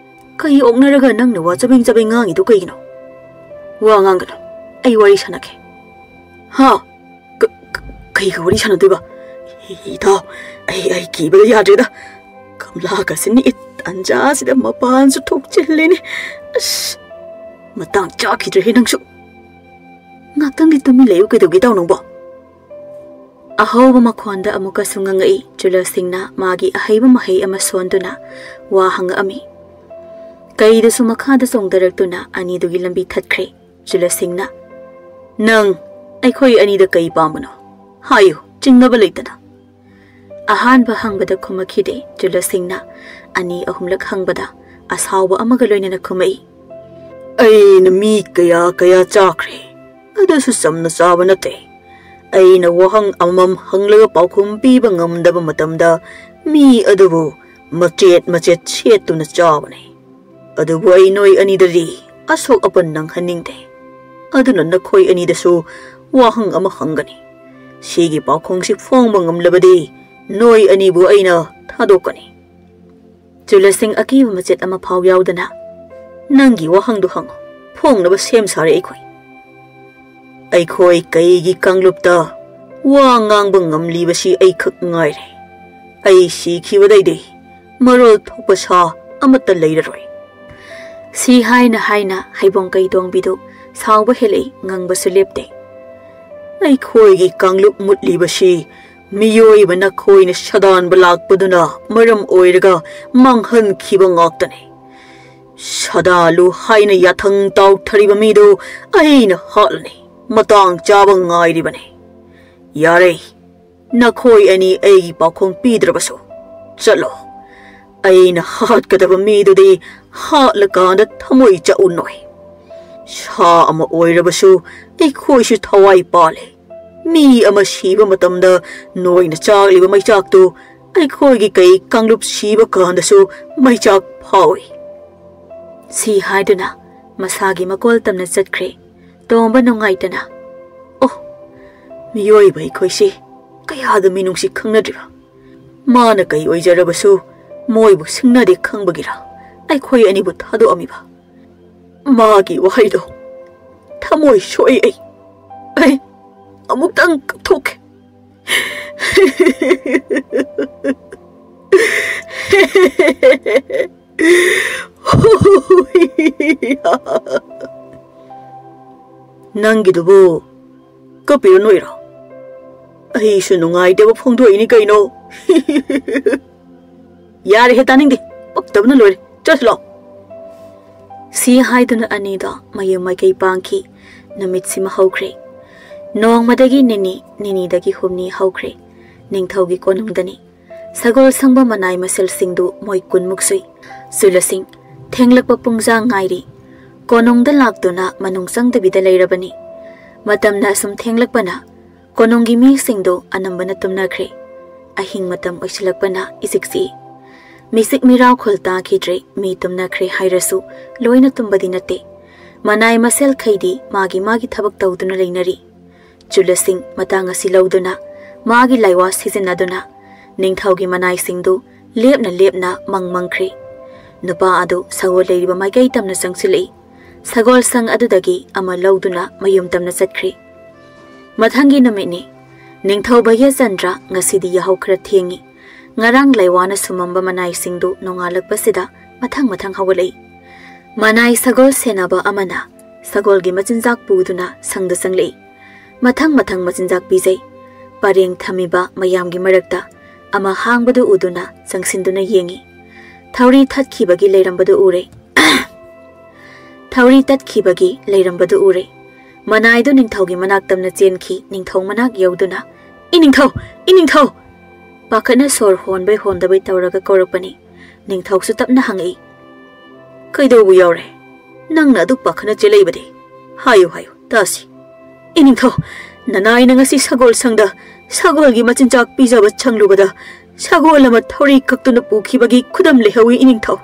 ꯀꯩ ꯑꯣꯛꯅꯔꯒ ꯅꯪꯅ ꯋꯥ ꯆꯕꯦꯡ ꯆꯕꯦꯡ ꯉꯥꯡꯉꯤꯗꯨ ꯀꯩꯒꯤꯅꯣ? ꯋꯥ ꯉꯥꯡꯒꯅꯨ, ꯑꯩ ꯋꯥꯔꯤ ꯁꯥꯟꯅꯒꯦ꯫" "ꯍꯥ? ꯀ-, ꯀ-, ꯀꯩꯒ ꯋꯥꯔꯤ ꯁꯥꯟꯅꯗꯣꯏꯕ? ꯏꯇꯥꯎ, ꯑꯩ, ꯑꯩ ꯀꯤꯕꯗ ꯌꯥꯗ꯭ꯔꯦꯗ꯫ ꯀꯝꯂꯥꯒꯁꯤꯅꯤ ꯇꯥꯟꯖꯥꯁꯤꯗ ꯃꯄꯥꯟꯁꯨ ꯊꯣꯛꯆꯤꯜꯂꯤꯅꯦ꯫ ꯑꯁ, ꯃꯇꯥꯡ ꯆꯥꯈꯤꯗ꯭ꯔꯦꯍꯦ ꯅꯪꯁꯨ꯫ ꯉꯥꯛꯇꯪꯗꯤ ꯇꯨꯃꯤꯟ ꯂꯩꯌꯨ, ꯀꯩꯗꯧꯒꯦ ꯇꯧ ꯅꯪꯕꯣ? ꯑꯍꯧꯕ ꯃꯈꯣꯟꯗ ꯑꯃꯨꯛꯀꯁꯨ ꯉꯪꯉꯛꯏ ꯆꯨꯂꯁꯤꯡꯅ ꯃꯥꯒꯤ ꯑꯍꯩꯕ ꯃꯍꯩ ꯑꯃ ꯁꯣꯟꯗꯨꯅ ꯋꯥ ꯍꯪꯉꯛꯑꯝꯃꯤ꯫ ꯀꯩꯗꯁꯨ ꯃꯈꯥꯗ ꯆꯣꯡꯊꯔꯛꯇꯨꯅ ꯑꯅꯤꯗꯨꯒꯤ ꯂꯝꯕꯤ ꯊꯠꯈ꯭ꯔꯦ꯫ ꯆꯨꯂꯁꯤꯡꯅ, "ꯅꯪ ꯑꯩꯈꯣꯏ ꯑꯅꯤꯗ ꯀꯩ ꯄꯥꯝꯕꯅꯣ? ꯍꯥꯏꯌꯨ, ꯆꯤꯡꯅꯕ ꯂꯩꯇꯅ꯫" ꯑꯍꯥꯟꯕ ꯍꯪꯕꯗ ꯈꯨꯝꯃꯛꯈꯤꯗꯦ ꯆꯨꯂꯁꯤꯡꯅ꯫ ꯑꯅꯤ ꯑꯍꯨꯝꯂꯛ ꯍꯪꯕꯗ ꯑꯁꯥꯎꯕ ꯑꯃꯒ ꯂꯣꯏꯅꯅ ꯈꯨꯝꯃꯛꯏ, "ꯑꯩꯅ ꯃꯤ ꯀꯌꯥ ꯀꯌꯥ ꯆꯥꯈ꯭ꯔꯦ, ꯑꯗꯨꯁꯨ ꯆꯝꯅ ꯆꯥꯕ ꯅꯠꯇꯦ꯫ ꯑꯩꯅ ꯋꯥꯍꯪ ꯑꯃꯃꯝ ꯍꯪꯂꯒ ꯄꯥꯎꯈꯨꯝ ꯄꯤꯕ ꯉꯝꯗꯕ ꯃꯇꯝꯗ ꯃꯤ ꯑꯗꯨꯕꯨ ꯃꯆꯦꯠ ꯃꯆꯦꯠ ꯁꯦꯠꯇꯨꯅ ꯆꯥꯕꯅꯤ꯫ ꯑꯗꯨꯕꯨ ꯑꯩ ꯅꯣꯏ ꯑꯅꯤꯗꯗꯤ ꯑꯁꯣꯛ ꯑꯄꯟ ꯅꯪꯍꯟꯅꯤꯡꯗꯦ꯫ ꯑꯗꯨꯅ ꯅꯈꯣꯏ ꯑꯅꯤꯗꯁꯨ ꯋꯥꯍꯪ ꯑꯃ ꯍꯪꯒꯅꯤ꯫ ꯁꯤꯒꯤ ꯄꯥꯎꯈꯣꯡꯁꯤ ꯐꯣꯡꯕ ꯉꯝꯂꯕꯗꯤ ꯅꯣꯏ ꯑꯅꯤꯕꯨ ꯑꯩꯅ ꯊꯥꯗꯣꯛꯀꯅꯤ꯫" ꯆꯨꯂꯁꯤꯡ ꯑꯀꯤꯕ ꯃꯆꯦꯠ ꯑꯃ ꯐꯥꯎ ꯌꯥꯎꯗꯅ, "ꯅꯪꯒꯤ ꯋꯥꯍꯪꯗꯨ ꯍꯪꯉꯨ, ꯐꯣꯡꯅꯕ ꯁꯦꯝ ꯁꯥꯔꯦ ꯑꯩꯈꯣꯏ꯫" "ꯑꯩꯈꯣꯏ ꯀꯩꯒꯤ ꯀꯥꯡꯂꯨꯞꯇ ꯋꯥ ꯉꯥꯡꯕ ꯉꯝꯂꯤꯕꯁꯤ ꯑꯩꯈꯛ ꯉꯥꯏꯔꯦ꯫ ꯑꯩ ꯁꯤꯈꯤꯕꯗꯩꯗꯤ ꯃꯔꯣꯜ ꯊꯣꯛꯄ ꯁꯥ ꯑꯃꯠꯇ ꯂꯩꯔꯔꯣꯏ꯫" ꯁꯤ ꯍꯥꯏꯅ ꯍꯥꯏꯅ ꯍꯩꯕꯣꯡ ꯀꯩ ꯇꯣꯡꯕꯤꯗꯨ ꯁꯥꯎꯕ ꯍꯦꯜꯂꯛꯏ, ꯉꯪꯕꯁꯨ ꯂꯦꯞꯇꯦ꯫ "ꯑꯩꯈꯣꯏꯒꯤ ꯀꯥꯡꯂꯨꯞ ꯃꯨꯠꯂꯤꯕꯁꯤ ꯃꯤꯑꯣꯏꯕ ꯅꯈꯣꯏꯅ ꯁꯗꯥꯟꯕ ꯂꯥꯛꯄꯗꯨꯅ ꯃꯔꯝ ꯑꯣꯏꯔꯒ ꯃꯥꯡꯍꯟꯈꯤꯕ ꯉꯥꯛꯇꯅꯤ꯫ ꯁꯗꯥꯂꯨ ꯍꯥꯏꯅ ꯌꯥꯊꯪ ꯇꯥꯎꯊꯔꯤꯕ ꯃꯤꯗꯨ ꯑꯩꯅ ꯍꯥꯠꯂꯅꯤ꯫ ꯃꯇꯥꯡ ꯆꯥꯕ ꯉꯥꯏꯔꯤꯕꯅꯤ꯫ ꯌꯥꯔꯦ, ꯅꯈꯣꯏ ꯑꯅꯤ ꯑꯩꯒꯤ ꯄꯥꯎꯈꯨꯝ ꯄꯤꯗ꯭ꯔꯕꯁꯨ ꯆꯠꯂꯣ꯫ ꯑꯩꯅ ꯍꯥꯠꯀꯗꯕ ꯃꯤꯗꯨꯗꯤ ꯍꯥꯠꯂꯀꯥꯟꯗ ꯊꯃꯣꯏ ꯆꯥꯛꯎ ꯅꯣꯏ꯫ ꯁꯥ ꯑꯃ ꯑꯣꯏꯔꯕꯁꯨ ꯑꯩꯈꯣꯏꯁꯨ ꯊꯋꯥꯏ ꯄꯥꯜꯂꯤ꯫ ꯃꯤ ꯑꯃ ꯁꯤꯕ ꯃꯇꯝꯗ ꯅꯣꯏꯅ ꯆꯥꯛꯂꯤꯕ ꯃꯩꯆꯥꯛꯇꯨ ꯑꯩꯈꯣꯏꯒꯤ ꯀꯩ ꯀꯥꯡꯂꯨꯞ ꯁꯤꯕ ꯀꯥꯟꯗꯁꯨ ꯃꯩꯆꯥꯛ ꯐꯥꯎꯏ꯫" ꯁꯤ ꯍꯥꯏꯗꯨꯅ ꯃꯁꯥꯒꯤ ꯃꯀꯣꯜ ꯇꯝꯅ ꯆꯠꯈ꯭ꯔꯦ꯫ ꯇꯣꯝꯕ ꯅꯨꯡꯉꯥꯏꯇꯅ, "ꯑꯣ, ꯃꯤꯑꯣꯏꯕ ꯑꯩꯈꯣꯏꯁꯤ ꯀꯌꯥꯗ ꯃꯤꯅꯨꯡꯁꯤ ꯈꯪꯅꯗ꯭ꯔꯤꯕ! ꯃꯥꯅ ꯀꯩ ꯑꯣꯏꯖꯔꯕꯁꯨ ꯃꯣꯏꯕꯨ ꯁꯤꯡꯅꯗꯦ ꯈꯪꯕꯒꯤꯔ ꯑꯩꯈꯣꯏ ꯑꯅꯤꯕꯨ ꯊꯥꯗꯣꯛꯑꯝꯃꯤꯕ? ꯃꯥꯒꯤ ꯋꯥꯍꯩꯗꯣ ꯊꯃꯣꯏ ꯁꯣꯛꯏ ꯑꯩ꯫ ꯑꯩ ꯑꯃꯨꯛꯇꯪ ꯀꯞꯊꯣꯛꯀꯦ꯫" ꯅꯪꯒꯤꯗꯨꯕꯨ ꯀꯞꯄꯤꯔꯣ ꯅꯣꯛꯏꯔꯣ? ꯑꯩꯁꯨ ꯅꯨꯡꯉꯥꯏꯇꯕ ꯐꯣꯡꯗꯣꯛꯏꯅꯤ ꯀꯩꯅꯣ꯫ ꯌꯥꯔꯦꯍꯦ, ꯇꯥꯅꯤꯡꯗꯦ꯫ ꯄꯛꯇꯕꯅ ꯂꯣꯏꯔꯦ꯫ ꯆꯠꯂꯣ꯫ ꯁꯤ ꯍꯥꯏꯗꯨꯅ ꯑꯅꯤꯗꯣ ꯃꯌꯨꯝ ꯃꯥꯏꯀꯩ ꯄꯥꯡꯈꯤ꯫ ꯅꯨꯃꯤꯠꯁꯤꯃ ꯍꯧꯈ꯭ꯔꯦ꯫ ꯅꯣꯡꯃꯗꯒꯤ ꯅꯤꯅꯤ, ꯅꯤꯅꯤꯗꯒꯤ ꯍꯨꯝꯅꯤ ꯍꯧꯈ꯭ꯔꯦ꯫ ꯅꯤꯡꯊꯧꯒꯤ ꯀꯣꯅꯨꯡꯗꯅꯤ꯫ ꯁꯒꯣꯜ ꯁꯪꯕ ꯃꯅꯥꯏ ꯃꯁꯦꯜꯁꯤꯡꯗꯨ ꯃꯣꯏ ꯀꯨꯟꯃꯨꯛ ꯁꯨꯏ꯫ ꯆꯨꯂꯁꯤꯡ ꯊꯦꯡꯂꯛꯄ ꯄꯨꯡꯖꯥ ꯉꯥꯏꯔꯤ꯫ ꯀꯣꯅꯨꯡꯗ ꯂꯥꯛꯇꯨꯅ ꯃꯅꯨꯡ ꯆꯪꯗꯕꯤꯗ ꯂꯩꯔꯕꯅꯤ꯫ ꯃꯇꯝꯅ ꯑꯁꯨꯝ ꯊꯦꯡꯂꯛꯄꯅ ꯀꯣꯅꯨꯡꯒꯤ ꯃꯤꯁꯤꯡꯗꯨ ꯑꯅꯝꯕꯅ ꯇꯨꯝꯅꯈ꯭ꯔꯦ꯫ ꯑꯍꯤꯡ ꯃꯇꯝ ꯑꯣꯏꯁꯤꯜꯂꯛꯄꯅ ꯏꯆꯤꯛ ꯆꯤꯛꯏ꯫ ꯃꯤꯆꯤꯛ ꯃꯤꯔꯥꯎꯈꯣꯜ ꯇꯥꯈꯤꯗ꯭ꯔꯦ, ꯃꯤ ꯇꯨꯝꯅꯈ꯭ꯔꯦ ꯍꯥꯏꯔꯁꯨ ꯂꯣꯏꯅ ꯇꯨꯝꯕꯗꯤ ꯅꯠꯇꯦ꯫ ꯃꯅꯥꯏ ꯃꯁꯦꯜꯈꯩꯗꯤ ꯃꯥꯒꯤ ꯃꯥꯒꯤ ꯊꯕꯛ ꯇꯧꯗꯨꯅ ꯂꯩꯅꯔꯤ꯫ ꯆꯨꯂꯁꯤꯡ ꯃꯇꯥꯡ ꯑꯁꯤ ꯂꯧꯗꯨꯅ ꯃꯥꯒꯤ ꯂꯥꯏꯋꯥ ꯁꯤꯖꯤꯟꯅꯗꯨꯅ ꯅꯤꯡꯊꯧꯒꯤ ꯃꯅꯥꯏꯁꯤꯡꯗꯨ ꯂꯦꯞꯅ ꯂꯦꯞꯅ ꯃꯪ ꯃꯪꯈ꯭ꯔꯦ꯫ ꯅꯨꯄꯥ ꯑꯗꯨ ꯁꯒꯣꯜ ꯂꯩꯔꯤꯕ ꯃꯥꯏꯀꯩ ꯇꯝꯅ ꯆꯪꯁꯤꯜꯂꯛꯏ꯫ ꯁꯒꯣꯜ ꯁꯪ ꯑꯗꯨꯗꯒꯤ ꯑꯃ ꯂꯧꯗꯨꯅ ꯃꯌꯨꯝ ꯇꯝꯅ ꯆꯠꯈ꯭ꯔꯦ꯫ ꯃꯊꯪꯒꯤ ꯅꯨꯃꯤꯠꯅꯤ꯫ ꯅꯤꯡꯊꯧ ꯚꯩꯌꯆꯟꯗ꯭ꯔ ꯉꯁꯤꯗꯤ ꯌꯥꯍꯧ ꯈꯔ ꯊꯦꯡꯉꯤ꯫ ꯉꯔꯥꯡ ꯂꯩꯋꯥꯅ ꯁꯨꯝꯃꯝꯕ ꯃꯅꯥꯏꯁꯤꯡꯗꯨ ꯅꯣꯡꯉꯥꯜꯂꯛꯄꯁꯤꯗ ꯃꯊꯪ ꯃꯊꯪ ꯍꯧꯒꯠꯂꯛꯏ꯫ ꯃꯅꯥꯏ ꯁꯒꯣꯜ ꯁꯦꯟꯅꯕ ꯑꯃꯅ ꯁꯒꯣꯜꯒꯤ ꯃꯆꯤꯟꯖꯥꯛ ꯄꯨꯗꯨꯅ ꯁꯪꯗ ꯆꯪꯂꯛꯏ꯫ ꯃꯊꯪ ꯃꯊꯪ ꯃꯆꯤꯟꯖꯥꯛ ꯄꯤꯖꯩ꯫ ꯄꯔꯦꯡ ꯊꯝꯃꯤꯕ ꯃꯌꯥꯝꯒꯤ ꯃꯔꯛꯇ ꯑꯃ ꯍꯥꯡꯕꯗꯨ ꯎꯗꯨꯅ ꯆꯪꯁꯤꯟꯗꯨꯅ ꯌꯦꯡꯉꯤ꯫ ꯊꯧꯔꯤ ꯊꯠꯈꯤꯕꯒꯤ ꯂꯩꯔꯝꯕꯗꯨ ꯎꯔꯦ꯫ ꯊꯧꯔꯤ ꯇꯠꯈꯤꯕꯒꯤ ꯂꯩꯔꯝꯕꯗꯨ ꯎꯔꯦ꯫ ꯃꯅꯥꯏꯗꯨ ꯅꯤꯡꯊꯧꯒꯤ ꯃꯅꯥꯛ ꯇꯝꯅ ꯆꯦꯟꯈꯤ꯫ ꯅꯤꯡꯊꯧ ꯃꯅꯥꯛ ꯌꯧꯗꯨꯅ, "ꯏꯅꯤꯡꯊꯧ! ꯏꯅꯤꯡꯊꯧ!" ꯄꯥꯈꯠꯅ ꯁꯣꯔ ꯍꯣꯟꯕꯩ ꯍꯣꯟꯗꯕꯩ ꯇꯧꯔꯒ ꯀꯧꯔꯛꯄꯅꯤ꯫ ꯅꯤꯡꯊꯧꯁꯨ ꯇꯞꯅ ꯍꯪꯉꯛꯏ, "ꯀꯩꯗꯧꯕ ꯌꯥꯎꯔꯦ? ꯅꯪꯅ ꯑꯗꯨꯛ ꯄꯥꯈꯠꯅ ꯆꯦꯜꯂꯛꯏꯕꯗꯤ? ꯍꯥꯏꯌꯨ, ꯍꯥꯏꯌꯨ, ꯇꯥꯁꯤ꯫" "ꯏꯅꯤꯡꯊꯧ, ꯅꯅꯥꯏꯅ ꯉꯁꯤ ꯁꯒꯣꯜ ꯁꯪꯗ ꯁꯒꯣꯜꯒꯤ ꯃꯆꯤꯟꯖꯥꯛ ꯄꯤꯖꯕ ꯆꯪꯂꯨꯕꯗ ꯁꯒꯣꯜ ꯑꯃ ꯊꯧꯔꯤ ꯀꯛꯇꯨꯅ ꯄꯨꯈꯤꯕꯒꯤ ꯈꯨꯗꯝ ꯂꯩꯍꯧꯏ, ꯏꯅꯤꯡꯊꯧ꯫"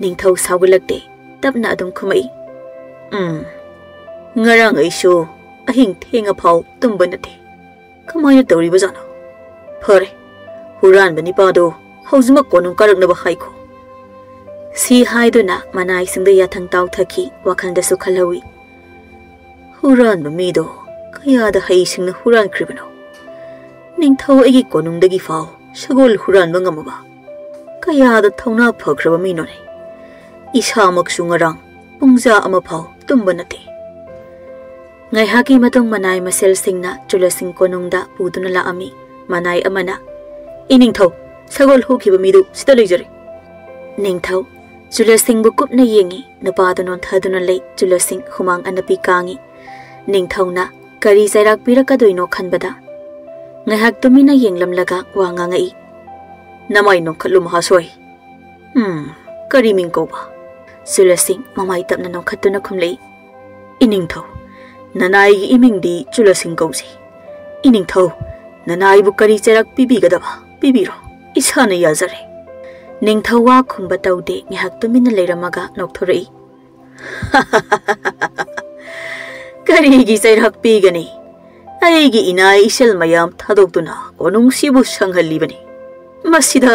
ꯅꯤꯡꯊꯧ ꯁꯥꯎꯒꯠꯂꯛꯇꯦ꯫ ꯇꯞꯅ ꯑꯗꯨꯝ ꯈꯨꯝꯃꯛꯏ, "ꯎꯝ, ꯉꯔꯥꯡ ꯑꯩꯁꯨ ꯑꯍꯤꯡ ꯊꯦꯡꯉ ꯐꯥꯎ ꯇꯨꯝꯕ ꯅꯠꯇꯦ꯫ ꯀꯃꯥꯏꯅ ꯇꯧꯔꯤꯕꯖꯥꯠꯅꯣ? ꯐꯔꯦ, ꯍꯨꯔꯥꯟꯕ ꯅꯤꯄꯥꯗꯣ ꯍꯧꯖꯤꯛꯃꯛ ꯀꯣꯅꯨꯡ ꯀꯥꯔꯛꯅꯕ ꯍꯥꯏꯈꯣ꯫" ꯁꯤ ꯍꯥꯏꯗꯨꯅ ꯃꯅꯥꯏꯁꯤꯡꯗ ꯌꯥꯊꯪ ꯇꯥꯎꯊꯈꯤ꯫ ꯋꯥꯈꯜꯗꯁꯨ ꯈꯜꯍꯧꯏ, "ꯍꯨꯔꯥꯟꯕ ꯃꯤꯗꯣ ꯀꯌꯥꯗ ꯍꯩꯁꯤꯡꯅ ꯍꯨꯔꯥꯟꯈ꯭ꯔꯤꯕꯅꯣ? ꯅꯤꯡꯊꯧ ꯑꯩꯒꯤ ꯀꯣꯅꯨꯡꯗꯒꯤ ꯐꯥꯎ ꯁꯒꯣꯜ ꯍꯨꯔꯥꯟꯕ ꯉꯝꯃꯕ ꯀꯌꯥꯗ ꯊꯧꯅꯥ ꯐꯈ꯭ꯔꯕ ꯃꯤꯅꯣꯅꯦ?" ꯏꯁꯥꯃꯛꯁꯨ ꯉꯔꯥꯡ ꯄꯨꯡꯖꯥ ꯑꯃ ꯐꯥꯎ ꯇꯨꯝꯕ ꯅꯠꯇꯦ꯫ ꯉꯥꯏꯍꯥꯛꯀꯤ ꯃꯇꯨꯡ ꯃꯅꯥꯏ ꯃꯁꯦꯜꯁꯤꯡꯅ ꯆꯨꯂꯁꯤꯡ ꯀꯣꯅꯨꯡꯗ ꯄꯨꯗꯨꯅ ꯂꯥꯛꯑꯝꯃꯤ꯫ ꯃꯅꯥꯏ ꯑꯃꯅ, "ꯏꯅꯤꯡꯊꯧ, ꯁꯒꯣꯜ ꯍꯨꯈꯤꯕ ꯃꯤꯗꯨ ꯁꯤꯗ ꯂꯩꯖꯔꯦ꯫" ꯅꯤꯡꯊꯧ ꯆꯨꯂꯁꯤꯡꯕꯨ ꯀꯨꯞꯅ ꯌꯦꯡꯉꯤ꯫ ꯅꯨꯄꯥꯗꯨ ꯅꯣꯟꯊꯗꯨꯅ ꯂꯩ꯫ ꯆꯨꯂꯁꯤꯡ ꯍꯨꯃꯥꯡ ꯑꯅꯞꯄꯤ ꯀꯥꯡꯉꯤ꯫ ꯅꯤꯡꯊꯧꯅ ꯀꯔꯤ ꯆꯩꯔꯥꯛ ꯄꯤꯔꯛꯀꯗꯣꯏꯅꯣ ꯈꯟꯕꯗ, ꯉꯥꯏꯍꯥꯛ ꯇꯨꯃꯤꯟꯅ ꯌꯦꯡꯂꯝꯂꯒ ꯋꯥ ꯉꯥꯡꯉꯛꯏ꯫ "ꯅꯃꯥꯏ ꯅꯣꯟꯈꯠꯂꯨ, ꯃꯍꯥꯁꯣꯏ꯫ ꯎꯝ, ꯀꯔꯤ ꯃꯤꯡ ꯀꯧꯕ?" ꯆꯨꯂꯁꯤꯡ ꯃꯃꯥꯏ ꯇꯞꯅ ꯅꯣꯟꯈꯠꯇꯨꯅ ꯈꯨꯝꯂꯛꯏ꯫ "ꯏꯅꯤꯡꯊꯧ, ꯅꯅꯥꯏꯒꯤ ꯏꯃꯤꯡꯗꯤ ꯆꯨꯂꯁꯤꯡ ꯀꯧꯖꯩ꯫ ꯏꯅꯤꯡꯊꯧ, ꯅꯅꯥꯏꯕꯨ ꯀꯔꯤ ꯆꯩꯔꯥꯛ ꯄꯤꯕꯤꯒꯗꯕ ꯄꯤꯕꯤꯔꯣ, ꯏꯁꯥꯅ ꯌꯥꯖꯔꯦ꯫" ꯅꯤꯡꯊꯧ ꯋꯥ ꯈꯨꯝꯕ ꯇꯧꯗꯦ꯫ ꯉꯥꯏꯍꯥꯛ ꯇꯨꯃꯤꯟꯅ ꯂꯩꯔꯝꯃꯒ ꯅꯣꯛꯊꯣꯔꯛꯏ꯫ "ꯀꯔꯤꯒꯤ ꯆꯩꯔꯥꯛ ꯄꯤꯒꯅꯤ? ꯑꯩꯒꯤ ꯏꯅꯥ ꯏꯁꯦꯜ ꯃꯌꯥꯝ ꯊꯥꯗꯣꯛꯇꯨꯅ ꯀꯣꯅꯨꯡꯁꯤꯕꯨ ꯁꯪꯍꯜꯂꯤꯕꯅꯤ꯫ ꯃꯁꯤꯗ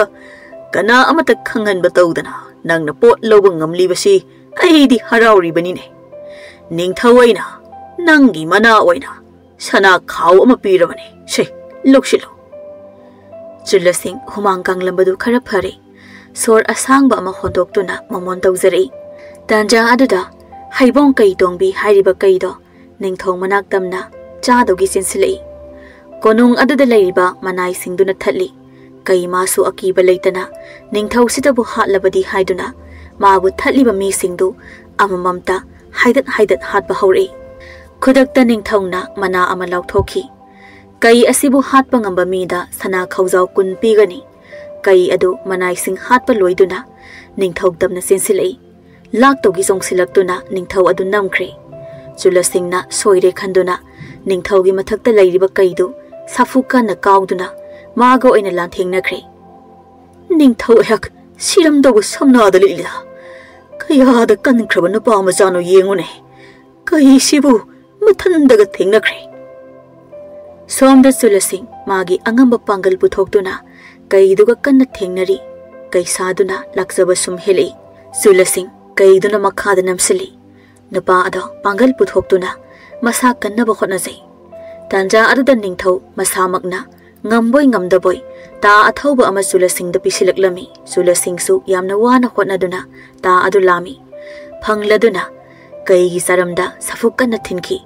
ꯀꯅꯥ ꯑꯃꯠꯇ ꯈꯪꯍꯟꯕ ꯇꯧꯗꯅ ꯅꯪꯅ ꯄꯣꯠ ꯂꯧꯕ ꯉꯝꯂꯤꯕꯁꯤ ꯑꯩꯗꯤ ꯍꯔꯥꯎꯔꯤꯕꯅꯤꯅꯦ꯫ ꯅꯤꯡꯊꯧ ꯑꯩꯅ ꯅꯪꯒꯤ ꯃꯅꯥ ꯑꯣꯏꯅ ꯁꯅꯥ ꯈꯥꯎ ꯑꯃ ꯄꯤꯔꯕꯅꯤ꯫ ꯁꯦ, ꯂꯧꯁꯤꯜꯂꯨ꯫" ꯆꯨꯂꯁꯤꯡ ꯍꯨꯃꯥꯡ ꯀꯥꯡꯂꯝꯕꯗꯨ ꯈꯔ ꯐꯔꯦ꯫ ꯁꯣꯔ ꯑꯁꯥꯡꯕ ꯑꯃ ꯍꯣꯟꯗꯣꯛꯇꯨꯅ ꯃꯃꯣꯟ ꯇꯧꯖꯔꯛꯏ꯫ ꯇꯥꯟꯖꯥ ꯑꯗꯨꯗ ꯍꯩꯕꯣꯡ ꯀꯩ ꯇꯣꯡꯕꯤ ꯍꯥꯏꯔꯤꯕ ꯀꯩꯗꯣ ꯅꯤꯡꯊꯧ ꯃꯅꯥꯛ ꯇꯝꯅ ꯆꯥꯗꯨꯒꯤ ꯆꯦꯟꯁꯤꯜꯂꯛꯏ꯫ ꯀꯣꯅꯨꯡ ꯑꯗꯨꯗ ꯂꯩꯔꯤꯕ ꯃꯅꯥꯏꯁꯤꯡꯗꯨꯅ ꯊꯠꯂꯤ꯫ ꯀꯩ ꯃꯥꯁꯨ ꯑꯀꯤꯕ ꯂꯩꯇꯅ ꯅꯤꯡꯊꯧꯁꯤꯗꯕꯨ ꯍꯥꯠꯂꯕꯗꯤ ꯍꯥꯏꯗꯨꯅ ꯃꯥꯕꯨ ꯊꯠꯂꯤꯕ ꯃꯤꯁꯤꯡꯗꯨ ꯑꯃꯃꯝꯇ ꯍꯥꯏꯗꯠ ꯍꯥꯏꯗꯠ ꯍꯥꯠꯄ ꯍꯧꯔꯛꯏ꯫ ꯈꯨꯗꯛꯇ ꯅꯤꯡꯊꯧꯅ ꯃꯅꯥ ꯑꯃ ꯂꯥꯎꯊꯣꯛꯈꯤ꯫ ꯀꯩ ꯑꯁꯤꯕꯨ ꯍꯥꯠꯄ ꯉꯝꯕ ꯃꯤꯗ ꯁꯅꯥ ꯈꯧꯖꯥꯎ ꯀꯨꯟ ꯄꯤꯒꯅꯤ꯫ ꯀꯩ ꯑꯗꯨ ꯃꯅꯥꯏꯁꯤꯡ ꯍꯥꯠꯄ ꯂꯣꯏꯗꯨꯅ ꯅꯤꯡꯊꯧ ꯇꯝꯅ ꯆꯦꯟꯁꯤꯜꯂꯛꯏ꯫ ꯂꯥꯛꯇꯧꯒꯤ ꯆꯣꯡꯁꯤꯜꯂꯛꯇꯨꯅ ꯅꯤꯡꯊꯧ ꯑꯗꯨ ꯅꯝꯈ꯭ꯔꯦ꯫ ꯆꯨꯂꯁꯤꯡꯅ ꯁꯣꯏꯔꯦ ꯈꯟꯗꯨꯅ ꯅꯤꯡꯊꯧꯒꯤ ꯃꯊꯛꯇ ꯂꯩꯔꯤꯕ ꯀꯩꯗꯨ ꯁꯥꯐꯨ ꯀꯟꯅ ꯀꯥꯎꯗꯨꯅ ꯃꯥꯒ ꯑꯣꯏꯅ ꯂꯥꯟꯊꯦꯡꯅꯈ꯭ꯔꯦ꯫ "ꯅꯤꯡꯊꯧ ꯑꯩꯍꯥꯛ ꯁꯤꯔꯝꯗꯧꯕ ꯁꯝꯅꯥꯗ ꯂꯤꯠꯂꯤꯗ꯫ ꯀꯌꯥꯗ ꯀꯟꯈ꯭ꯔꯕ ꯅꯨꯄꯥ ꯃꯆꯥꯅꯣ ꯌꯦꯡꯉꯨꯅꯦ꯫ ꯀꯩꯁꯤꯕꯨ ꯃꯊꯟꯗꯒ ꯊꯦꯡꯅꯈ꯭ꯔꯦ꯫" ꯁꯣꯝꯗ ꯆꯨꯂꯁꯤꯡ ꯃꯥꯒꯤ ꯑꯉꯝꯕ ꯄꯥꯡꯒꯜ ꯄꯨꯊꯣꯛꯇꯨꯅ ꯀꯩꯗꯨꯒ ꯀꯟꯅ ꯊꯦꯡꯅꯔꯤ꯫ ꯀꯩꯁꯥꯗꯨꯅ ꯂꯥꯛꯆꯕ ꯁꯨꯝ ꯍꯦꯜꯂꯛꯏ꯫ ꯆꯨꯂꯁꯤꯡ ꯀꯩꯗꯨꯅ ꯃꯈꯥꯗ ꯅꯝꯁꯤꯜꯂꯤ꯫ ꯅꯨꯄꯥ ꯑꯗꯣ ꯄꯥꯡꯒꯜ ꯄꯨꯊꯣꯛꯇꯨꯅ ꯃꯁꯥ ꯀꯟꯅꯕ ꯍꯣꯠꯅꯖꯩ꯫ ꯇꯥꯟꯖꯥ ꯑꯗꯨꯗ ꯅꯤꯡꯊꯧ ꯃꯁꯥꯃꯛꯅ ꯉꯝꯕꯣꯏ ꯉꯝꯗꯕꯣꯏ ꯇꯥ ꯑꯊꯧꯕ ꯑꯃ ꯆꯨꯂꯁꯤꯡꯗ ꯄꯤꯁꯤꯜꯂꯛꯂꯝꯃꯤ꯫ ꯆꯨꯂꯁꯤꯡꯁꯨ ꯌꯥꯝꯅ ꯋꯥꯅ ꯍꯣꯠꯅꯗꯨꯅ ꯇꯥ ꯑꯗꯨ ꯂꯥꯝꯃꯤ꯫ ꯐꯪꯂꯗꯨꯅ ꯀꯩꯒꯤ ꯆꯥꯔꯝꯗ ꯁꯐꯨ ꯀꯟꯅ ꯊꯤꯟꯈꯤ꯫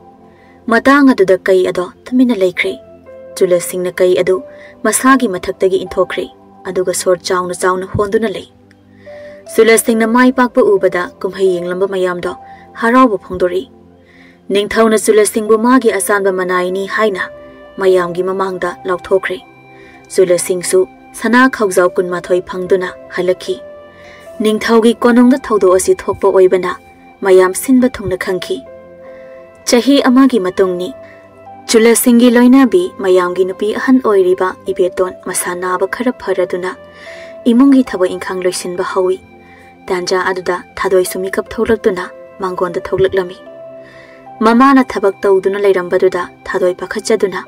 ꯃꯇꯥꯡ ꯑꯗꯨꯗ ꯀꯩ ꯑꯗꯣ ꯇꯨꯃꯤꯟꯅ ꯂꯩꯈ꯭ꯔꯦ꯫ ꯆꯨꯂꯁꯤꯡꯅ ꯀꯩ ꯑꯗꯨ ꯃꯁꯥꯒꯤ ꯃꯊꯛꯇꯒꯤ ꯏꯟꯊꯣꯛꯈ꯭ꯔꯦ, ꯑꯗꯨꯒ ꯁꯣꯔ ꯆꯥꯎꯅ ꯆꯥꯎꯅ ꯍꯣꯟꯗꯨꯅ ꯂꯩ꯫ ꯆꯨꯂꯁꯤꯡꯅ ꯃꯥꯏ ꯄꯥꯛꯄ ꯎꯕꯗ ꯀꯨꯝꯍꯩ ꯌꯦꯡꯂꯝꯕ ꯃꯌꯥꯝꯗꯣ ꯍꯔꯥꯎꯕ ꯐꯣꯡꯗꯣꯔꯛꯏ꯫ ꯅꯤꯡꯊꯧꯅ ꯆꯨꯂꯁꯤꯡꯕꯨ ꯃꯥꯒꯤ ꯑꯆꯥꯟꯕ ꯃꯅꯥꯏꯅꯤ ꯍꯥꯏꯅ ꯃꯌꯥꯝꯒꯤ ꯃꯃꯥꯡꯗ ꯂꯥꯎꯊꯣꯛꯈ꯭ꯔꯦ꯫ ꯆꯨꯂꯁꯤꯡꯁꯨ ꯁꯅꯥ ꯈꯥꯎꯖꯥꯎ ꯀꯨꯟꯃꯥꯊꯣꯏ ꯐꯪꯗꯨꯅ ꯍꯜꯂꯛꯈꯤ꯫ ꯅꯤꯡꯊꯧꯒꯤ ꯀꯣꯅꯨꯡꯗ ꯊꯧꯗꯣꯛ ꯑꯁꯤ ꯊꯣꯛꯄ ꯑꯣꯏꯕꯅ ꯃꯌꯥꯝ ꯁꯤꯟꯕ ꯊꯨꯡꯅ ꯈꯪꯈꯤ꯫ ꯆꯍꯤ ꯑꯃꯒꯤ ꯃꯇꯨꯡꯅꯤ꯫ ꯆꯨꯂꯁꯤꯡꯒꯤ ꯂꯣꯏꯅꯕꯤ ꯃꯌꯥꯝꯒꯤ ꯅꯨꯄꯤ ꯑꯍꯟ ꯑꯣꯏꯔꯤꯕ ꯏꯕꯦꯇꯣꯟ ꯃꯁꯥ ꯅꯥꯕ ꯈꯔ ꯐꯔꯗꯨꯅ ꯏꯃꯨꯡꯒꯤ ꯊꯕꯛ ꯏꯪꯈꯥꯡ ꯂꯣꯏꯁꯤꯟꯕ ꯍꯧꯏ꯫ ꯇꯥꯟꯖꯥ ꯑꯗꯨꯗ ꯊꯥꯗꯣꯏꯁꯨ ꯃꯤꯀꯞ ꯊꯣꯛꯂꯛꯇꯨꯅ ꯃꯥꯡꯒꯣꯟꯗ ꯊꯣꯛꯂꯛꯂꯝꯃꯤ꯫ ꯃꯃꯥꯅ ꯊꯕꯛ ꯇꯧꯗꯨꯅ ꯂꯩꯔꯝꯕꯗꯨꯗ ꯊꯥꯗꯣꯏ ꯄꯥꯈꯠꯆꯗꯨꯅ,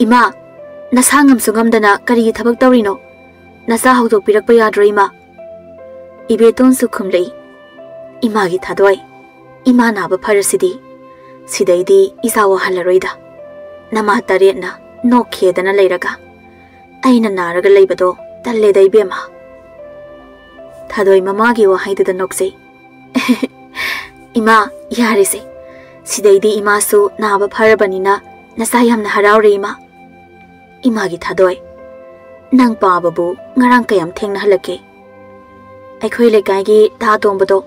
"ꯏꯃꯥ, ꯅꯁꯥ ꯉꯝꯁꯨ ꯉꯝꯗꯅ ꯀꯔꯤꯒꯤ ꯊꯕꯛ ꯇꯧꯔꯤꯅꯣ? ꯅꯆꯥ ꯍꯧꯗꯣꯛꯄꯤꯔꯛꯄ ꯌꯥꯗ꯭ꯔꯣ, ꯏꯃꯥ?" ꯏꯕꯦꯇꯣꯟꯁꯨ ꯈꯨꯝꯂꯛꯏ, "ꯏꯃꯥꯒꯤ ꯊꯥꯗꯣꯏ, ꯏꯃꯥ ꯅꯥꯕ ꯐꯔꯁꯤꯗꯤ꯫ ꯁꯤꯗꯩꯗꯤ ꯏꯆꯥ ꯋꯥꯍꯜꯂꯔꯣꯏꯗ꯫ ꯅꯃꯥ ꯇꯔꯦꯠꯅ ꯅꯣꯛꯈꯦꯗꯅ ꯂꯩꯔꯒ ꯑꯩꯅ ꯅꯥꯔꯒ ꯂꯩꯕꯗꯣ ꯇꯜꯂꯦꯗ, ꯏꯕꯦꯝꯃ꯫" ꯊꯥꯗꯣꯏ ꯃꯃꯥꯒꯤ ꯋꯥꯍꯩꯗꯨꯗ ꯅꯣꯛꯆꯩ꯫ "ꯏꯃꯥ, ꯌꯥꯔꯦꯁꯦ꯫ ꯁꯤꯗꯩꯗꯤ ꯏꯃꯥꯁꯨ ꯅꯥꯕ ꯐꯔꯕꯅꯤꯅ ꯅꯆꯥ ꯌꯥꯝꯅ ꯍꯔꯥꯎꯔꯦ, ꯏꯃꯥ꯫" "ꯏꯃꯥꯒꯤ ꯊꯥꯗꯣꯏ, ꯅꯪ ꯄꯥꯕꯕꯨ ꯉꯔꯥꯡ ꯀꯌꯥꯝ ꯊꯦꯡꯅ ꯍꯜꯂꯛꯀꯦ?" "ꯑꯩꯈꯣꯏ ꯂꯩꯀꯥꯏꯒꯤ ꯇꯥ ꯇꯣꯝꯕꯗꯣ,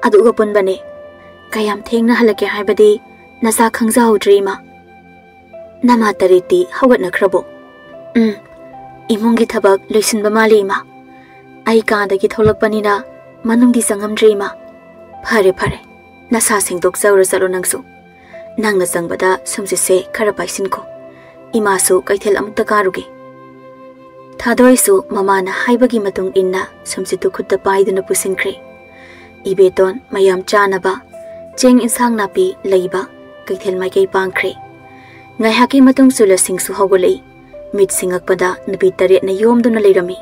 ꯑꯗꯨꯒ ꯄꯨꯟꯕꯅꯦ꯫ ꯀꯌꯥꯝ ꯊꯦꯡꯅ ꯍꯜꯂꯛꯀꯦ ꯍꯥꯏꯕꯗꯤ ꯅꯆꯥ ꯈꯪꯖꯍꯧꯗ꯭ꯔꯦ, ꯏꯃꯥ꯫" "ꯅꯃꯥ ꯇꯔꯦꯠꯇꯤ ꯍꯧꯒꯠꯅꯈ꯭ꯔꯕꯣ?" "ꯎꯝ, ꯏꯃꯨꯡꯒꯤ ꯊꯕꯛ ꯂꯣꯏꯁꯤꯟꯕ ꯃꯥꯜꯂꯤ, ꯏꯃꯥ꯫ ꯑꯩ ꯀꯥꯗꯒꯤ ꯊꯣꯛꯂꯛꯄꯅꯤꯅ ꯃꯅꯨꯡꯗꯤ ꯆꯪꯉꯝꯗ꯭ꯔꯦ, ꯏꯃꯥ꯫" "ꯐꯔꯦ, ꯐꯔꯦ꯫ ꯅꯁꯥ ꯁꯦꯡꯗꯣꯛꯆꯧꯔ ꯆꯠꯂꯣ ꯅꯪꯁꯨ꯫ ꯅꯪꯅ ꯆꯪꯕꯗ ꯁꯨꯝꯁꯤꯠꯁꯦ ꯈꯔ ꯄꯥꯏꯁꯤꯟꯈꯣ꯫ ꯏꯃꯥꯁꯨ ꯀꯩꯊꯦꯜ ꯑꯃꯨꯛꯇ ꯀꯥꯔꯨꯒꯦ꯫" ꯊꯥꯗꯣꯏꯁꯨ ꯃꯃꯥꯅ ꯍꯥꯏꯕꯒꯤ ꯃꯇꯨꯡ ꯏꯟꯅ ꯁꯨꯝꯁꯤꯠꯇꯨ ꯈꯨꯠꯇ ꯄꯥꯏꯗꯨꯅ ꯄꯨꯁꯤꯟꯈ꯭ꯔꯦ꯫ ꯏꯕꯦꯇꯣꯟ ꯃꯌꯥꯝ ꯆꯥꯅꯕ ꯆꯦꯡ ꯏꯟꯁꯥꯡ ꯅꯥꯄꯤ ꯂꯩꯕ ꯀꯩꯊꯦꯜ ꯃꯥꯏꯀꯩ ꯄꯥꯡꯈ꯭ꯔꯦ꯫ ꯉꯥꯏꯍꯥꯛꯀꯤ ꯃꯇꯨꯡ ꯆꯨꯂꯁꯤꯡꯁꯨ ꯍꯧꯒꯠꯂꯛꯏ꯫ ꯃꯤꯠ ꯁꯤꯡꯉꯛꯄꯗ ꯅꯨꯄꯤ ꯇꯔꯦꯠꯅ ꯌꯣꯝꯗꯨꯅ ꯂꯩꯔꯝꯃꯤ꯫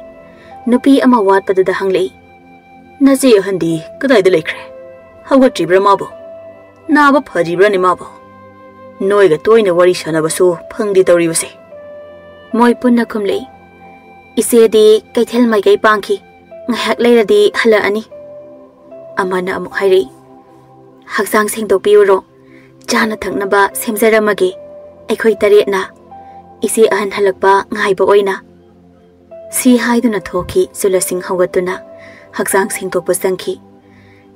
ꯅꯨꯄꯤ ꯑꯃ ꯋꯥꯠꯄꯗꯨꯗ ꯍꯪꯂꯛꯏ, "ꯅꯆꯦ ꯑꯍꯟꯗꯤ ꯀꯗꯥꯏꯗ ꯂꯩꯈ꯭ꯔꯦ? ꯍꯧꯒꯠꯇ꯭ꯔꯤꯕ꯭ꯔꯥ ꯃꯥꯕꯨ? ꯅꯥꯕ ꯐꯔꯤꯕ꯭ꯔꯥꯅꯦ ꯃꯥꯕꯨ? ꯅꯣꯏꯒ ꯇꯣꯏꯅ ꯋꯥꯔꯤ ꯁꯥꯟꯅꯕꯁꯨ ꯐꯪꯗꯦ ꯇꯧꯔꯤꯕꯁꯦ꯫" ꯃꯣꯏ ꯄꯨꯟꯅ ꯈꯨꯝꯂꯛꯏ, "ꯏꯆꯦꯗꯤ ꯀꯩꯊꯦꯜ ꯃꯥꯏꯀꯩ ꯄꯥꯡꯈꯤ, ꯉꯥꯏꯍꯥꯛ ꯂꯩꯔꯗꯤ ꯍꯜꯂꯛꯑꯅꯤ꯫" ꯑꯃꯅ ꯑꯃꯨꯛ ꯍꯥꯏꯔꯛꯏ, "ꯍꯛꯆꯥꯡ ꯁꯦꯡꯗꯣꯛꯄꯤꯔꯨꯔꯣ, ꯆꯥꯅ ꯊꯛꯅꯕ ꯁꯦꯝꯖꯔꯝꯃꯒꯦ, ꯑꯩꯈꯣꯏ ꯇꯔꯦꯠꯅ ꯏꯆꯦ ꯑꯍꯟ ꯍꯜꯂꯛꯄ ꯉꯥꯏꯕ ꯑꯣꯏꯅ꯫" ꯁꯤ ꯍꯥꯏꯗꯨꯅ ꯊꯣꯛꯈꯤ꯫ ꯆꯨꯂꯁꯤꯡ ꯍꯧꯒꯠꯇꯨꯅ ꯍꯛꯆꯥꯡ ꯁꯦꯡꯗꯣꯛꯄ ꯆꯪꯈꯤ꯫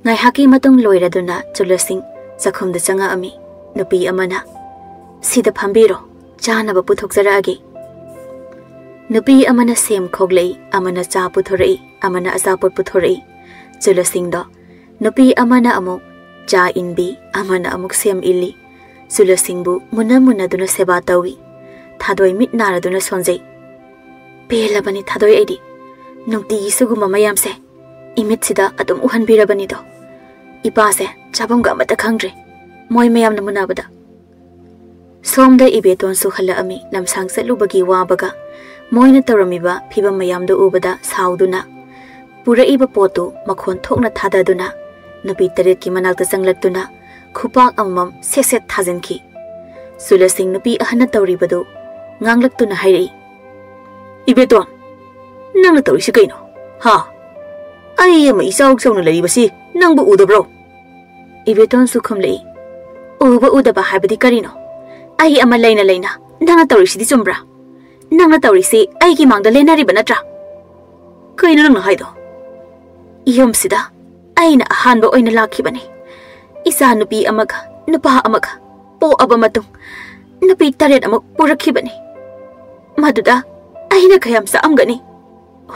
ꯉꯥꯏꯍꯥꯛꯀꯤ ꯃꯇꯨꯡ ꯂꯣꯏꯔꯗꯨꯅ ꯆꯨꯂꯁꯤꯡ ꯆꯥꯛꯈꯨꯝꯗ ꯆꯪꯉꯛꯑꯝꯃꯤ꯫ ꯅꯨꯄꯤ ꯑꯃꯅ, "ꯁꯤꯗ ꯐꯝꯕꯤꯔꯣ, ꯆꯥꯅꯕ ꯄꯨꯊꯣꯛꯆꯔꯛꯑꯒꯦ꯫" ꯅꯨꯄꯤ ꯑꯃꯅ ꯁꯦꯝ ꯈꯣꯛꯂꯛꯏ, ꯑꯃꯅ ꯆꯥ ꯄꯨꯊꯣꯔꯛꯏ, ꯑꯃꯅ ꯑꯆꯥꯄꯣꯠ ꯄꯨꯊꯣꯔꯛꯏ꯫ ꯆꯨꯂꯁꯤꯡꯗꯣ ꯅꯨꯄꯤ ꯑꯃꯅ ꯑꯃꯨꯛ ꯆꯥ ꯏꯟꯕꯤ, ꯑꯃꯅ ꯑꯃꯨꯛ ꯁꯦꯝ ꯏꯜꯂꯤ꯫ ꯆꯨꯂꯁꯤꯡꯕꯨ ꯃꯨꯟꯅ ꯃꯨꯟꯅꯗꯨꯅ ꯁꯦꯕꯥ ꯇꯧꯏ꯫ ꯊꯥꯗꯣꯏ ꯃꯤꯠ ꯅꯥꯔꯗꯨꯅ ꯁꯣꯟꯖꯩ꯫ "ꯄꯦꯜꯂꯕꯅꯤ ꯊꯥꯗꯣꯏ ꯑꯩꯗꯤ꯫ ꯅꯨꯡꯇꯤꯒꯤ ꯁꯤꯒꯨꯝꯕ ꯃꯌꯥꯝꯁꯦ ꯏꯃꯤꯠꯁꯤꯗ ꯑꯗꯨꯝ ꯎꯍꯟꯕꯤꯔꯕꯅꯤꯗꯣ꯫ ꯏꯄꯥꯁꯦ ꯆꯥꯐꯝꯒ ꯑꯃꯠꯇ ꯈꯪꯗ꯭ꯔꯦ, ꯃꯣꯏ ꯃꯌꯥꯝꯅ ꯃꯨꯟꯅꯕꯗ꯫" ꯁꯣꯝꯗ ꯏꯕꯦꯇꯣꯟꯁꯨ ꯍꯜꯂꯛꯑꯝꯃꯤ꯫ ꯂꯝꯁꯥꯡ ꯆꯠꯂꯨꯕꯒꯤ ꯋꯥꯕꯒ ꯃꯣꯏꯅ ꯇꯧꯔꯝꯃꯤꯕ ꯐꯤꯕꯝ ꯃꯌꯥꯝꯗꯨ ꯎꯕꯗ ꯁꯥꯎꯗꯨꯅ ꯄꯨꯔꯛꯏꯕ ꯄꯣꯠꯇꯨ ꯃꯈꯣꯟ ꯊꯣꯛꯅ ꯊꯥꯗꯗꯨꯅ ꯅꯨꯄꯤ ꯇꯔꯦꯠꯀꯤ ꯃꯅꯥꯛꯇ ꯆꯪꯂꯛꯇꯨꯅ ꯈꯨꯄꯥꯛ ꯑꯃꯃꯝ ꯁꯦꯠ ꯁꯦꯠ ꯊꯥꯖꯤꯟꯈꯤ꯫ ꯆꯨꯂꯁꯤꯡ ꯅꯨꯄꯤ ꯑꯍꯟꯅ ꯇꯧꯔꯤꯕꯗꯨ ꯉꯥꯡꯂꯛꯇꯨꯅ ꯍꯥꯏꯔꯛꯏ, "ꯏꯕꯦꯇꯣꯟ, ꯅꯪꯅ ꯇꯧꯔꯤꯁꯤ ꯀꯩꯅꯣ? ꯍꯥ? ꯑꯩ ꯑꯃ ꯏꯆꯥꯎ ꯆꯥꯎꯅ ꯂꯩꯔꯤꯕꯁꯤ ꯅꯪꯕꯨ ꯎꯗꯕ꯭ꯔꯣ?" ꯏꯕꯦꯇꯣꯟꯁꯨ ꯈꯨꯝꯂꯛꯏ, "ꯎꯕ ꯎꯗꯕ ꯍꯥꯏꯕꯗꯤ ꯀꯔꯤꯅꯣ? ꯑꯩ ꯑꯃ ꯂꯩꯅ ꯂꯩꯅ ꯅꯪꯅ ꯇꯧꯔꯤꯁꯤꯗꯤ ꯆꯨꯝꯕ꯭ꯔꯥ? ꯅꯪꯅ ꯇꯧꯔꯤꯁꯤ ꯑꯩꯒꯤ ꯃꯥꯡꯗ ꯂꯦꯟꯅꯔꯤꯕ ꯅꯠꯇ꯭ꯔꯥ?" "ꯀꯩꯅꯣ ꯅꯪꯅ ꯍꯥꯏꯗꯣ?" "ꯌꯨꯝꯁꯤꯗ ꯑꯩꯅ ꯑꯍꯥꯟꯕ ꯑꯣꯏꯅ ꯂꯥꯛꯈꯤꯕꯅꯤ꯫ ꯏꯆꯥ ꯅꯨꯄꯤ ꯑꯃꯒ ꯅꯨꯄꯥ ꯑꯃꯒ ꯄꯣꯛꯑꯕ ꯃꯇꯨꯡ ꯅꯨꯄꯤ ꯇꯔꯦꯠ ꯑꯃꯨꯛ ꯄꯨꯔꯛꯈꯤꯕꯅꯤ꯫ ꯃꯗꯨꯗ ꯑꯩꯅ ꯀꯌꯥꯝ ꯆꯥꯛꯑꯝꯒꯅꯤ?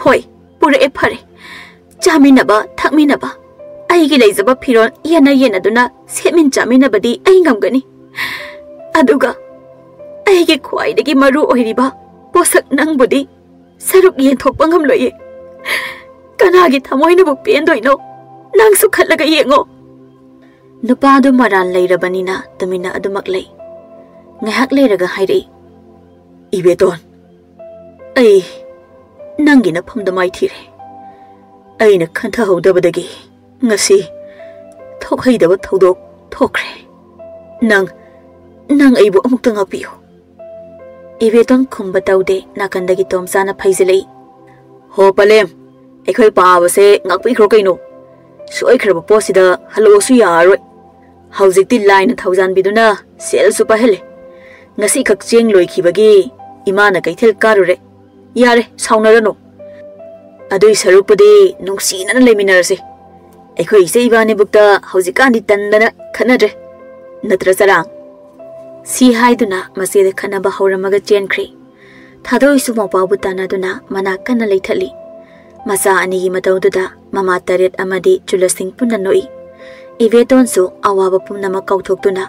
ꯍꯣꯏ, ꯄꯨꯔꯛꯑꯦ, ꯐꯔꯦ꯫ ꯆꯥꯃꯤꯟꯅꯕ, ꯊꯛꯃꯤꯟꯅꯕ, ꯑꯩꯒꯤ ꯂꯩꯖꯕ ꯐꯤꯔꯣꯜ ꯌꯦꯟꯅ ꯌꯦꯟꯅꯗꯨꯅ ꯁꯦꯠꯃꯤꯟ ꯆꯥꯃꯤꯟꯅꯕꯗꯤ ꯑꯩ ꯉꯝꯒꯅꯤ꯫ ꯑꯗꯨꯒ ꯑꯩꯒꯤ ꯈ꯭ꯋꯥꯏꯗꯒꯤ ꯃꯔꯨ ꯑꯣꯏꯔꯤꯕ ꯄꯣꯠꯁꯛ ꯅꯪꯕꯨꯗꯤ ꯁꯔꯨꯛ ꯌꯦꯟꯊꯣꯛꯄ ꯉꯝꯂꯣꯏꯌꯦ꯫ ꯀꯅꯥꯒꯤ ꯊꯃꯣꯏꯅꯕꯨ ꯄꯦꯟꯗꯣꯏꯅꯣ? ꯅꯪꯁꯨ ꯈꯜꯂꯒ ꯌꯦꯡꯉꯣ꯫" ꯅꯨꯄꯥꯗꯨ ꯃꯔꯥꯜ ꯂꯩꯔꯕꯅꯤꯅ ꯇꯨꯃꯤꯟꯅ ꯑꯗꯨꯃꯛ ꯂꯩ꯫ ꯉꯥꯏꯍꯥꯛ ꯂꯩꯔꯒ ꯍꯥꯏꯔꯛꯏ, "ꯏꯕꯦꯇꯣꯟ, ꯑꯩ ꯅꯪꯒꯤ ꯅꯐꯝꯗ ꯃꯥꯏꯊꯤꯔꯦ꯫ ꯑꯩꯅ ꯈꯟꯊꯍꯧꯗꯕꯗꯒꯤ ꯉꯁꯤ ꯊꯣꯛꯍꯩꯗꯕ ꯊꯧꯗꯣꯛ ꯊꯣꯛꯈ꯭ꯔꯦ꯫ ꯅꯪ, ꯅꯪ ꯑꯩꯕꯨ ꯑꯃꯨꯛꯇ ꯉꯥꯛꯄꯤꯌꯨ꯫" ꯏꯕꯦꯇꯣꯟ ꯈꯨꯝꯕ ꯇꯧꯗꯦ, ꯅꯥꯀꯟꯗꯒꯤ ꯇꯣꯝꯆꯥꯅ ꯐꯩꯖꯤꯜꯂꯛꯏ꯫ "ꯍꯣ ꯄꯂꯦꯝ, ꯑꯩꯈꯣꯏ ꯄꯥꯕꯁꯦ ꯉꯥꯛꯄꯤꯈ꯭ꯔꯣ ꯀꯩꯅꯣ꯫ ꯁꯣꯏꯈ꯭ꯔꯕ ꯄꯣꯠꯁꯤꯗ ꯍꯜꯂꯛꯑꯣꯁꯨ ꯌꯥꯔꯔꯣꯏ꯫ ꯍꯧꯖꯤꯛꯇꯤ ꯂꯥꯏꯅ ꯊꯧꯖꯥꯟꯕꯤꯗꯨꯅ ꯁꯦꯜꯁꯨ ꯄꯥꯏꯍꯜꯂꯦ꯫ ꯉꯁꯤꯈꯛ ꯆꯦꯡ ꯂꯣꯏꯈꯤꯕꯒꯤ ꯏꯃꯥꯅ ꯀꯩꯊꯦꯜ ꯀꯥꯔꯨꯔꯦ꯫ ꯌꯥꯔꯦ, ꯁꯥꯎꯅꯔꯅꯨ꯫ ꯑꯗꯨꯏ ꯁꯔꯨꯛꯄꯨꯗꯤ ꯅꯨꯡꯁꯤꯅꯅ ꯂꯩꯃꯤꯟꯅꯔꯁꯤ꯫ ꯑꯩꯈꯣꯏ ꯏꯆꯦ ꯏꯕꯥꯅꯤꯕꯨꯛꯇ ꯍꯧꯖꯤꯛꯀꯥꯟꯗꯤ ꯇꯟꯗꯅ ꯈꯠꯅꯗ꯭ꯔꯦ꯫ ꯅꯠꯇ꯭ꯔ ꯆꯔꯥꯡ?" ꯁꯤ ꯍꯥꯏꯗꯨꯅ ꯃꯆꯦꯗ ꯈꯠꯅꯕ ꯍꯧꯔꯝꯃꯒ ꯆꯦꯟꯈ꯭ꯔꯦ꯫ ꯊꯥꯗꯣꯏꯁꯨ ꯃꯧꯄꯥꯕꯨ ꯇꯥꯟꯅꯗꯨꯅ ꯃꯅꯥ ꯀꯟꯅ ꯂꯩꯊꯠꯂꯤ꯫ ꯃꯆꯥ ꯑꯅꯤꯒꯤ ꯃꯇꯧꯗꯨꯗ ꯃꯃꯥ ꯇꯔꯦꯠ ꯑꯃꯗꯤ ꯆꯨꯂꯁꯤꯡ ꯄꯨꯟꯅ ꯅꯣꯛꯏ꯫ ꯏꯕꯦꯇꯣꯟꯁꯨ ꯑꯋꯥꯕ ꯄꯨꯝꯅꯃꯛ ꯀꯥꯎꯊꯣꯛꯇꯨꯅ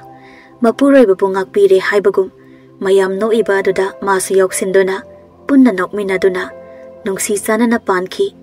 ꯃꯄꯨꯔꯣꯏꯕꯕꯨ ꯉꯥꯛꯄꯤꯔꯦ ꯍꯥꯏꯕꯒꯨꯝ ꯃꯌꯥꯝ ꯅꯣꯛꯏꯕ ꯑꯗꯨꯗ ꯃꯥꯁꯨ ꯌꯥꯎꯁꯤꯟꯗꯨꯅ ꯄꯨꯟꯅ ꯅꯣꯛꯃꯤꯟꯅꯗꯨꯅ ꯅꯨꯡꯁꯤ ꯆꯥꯟꯅꯅ ꯄꯥꯟꯈꯤ꯫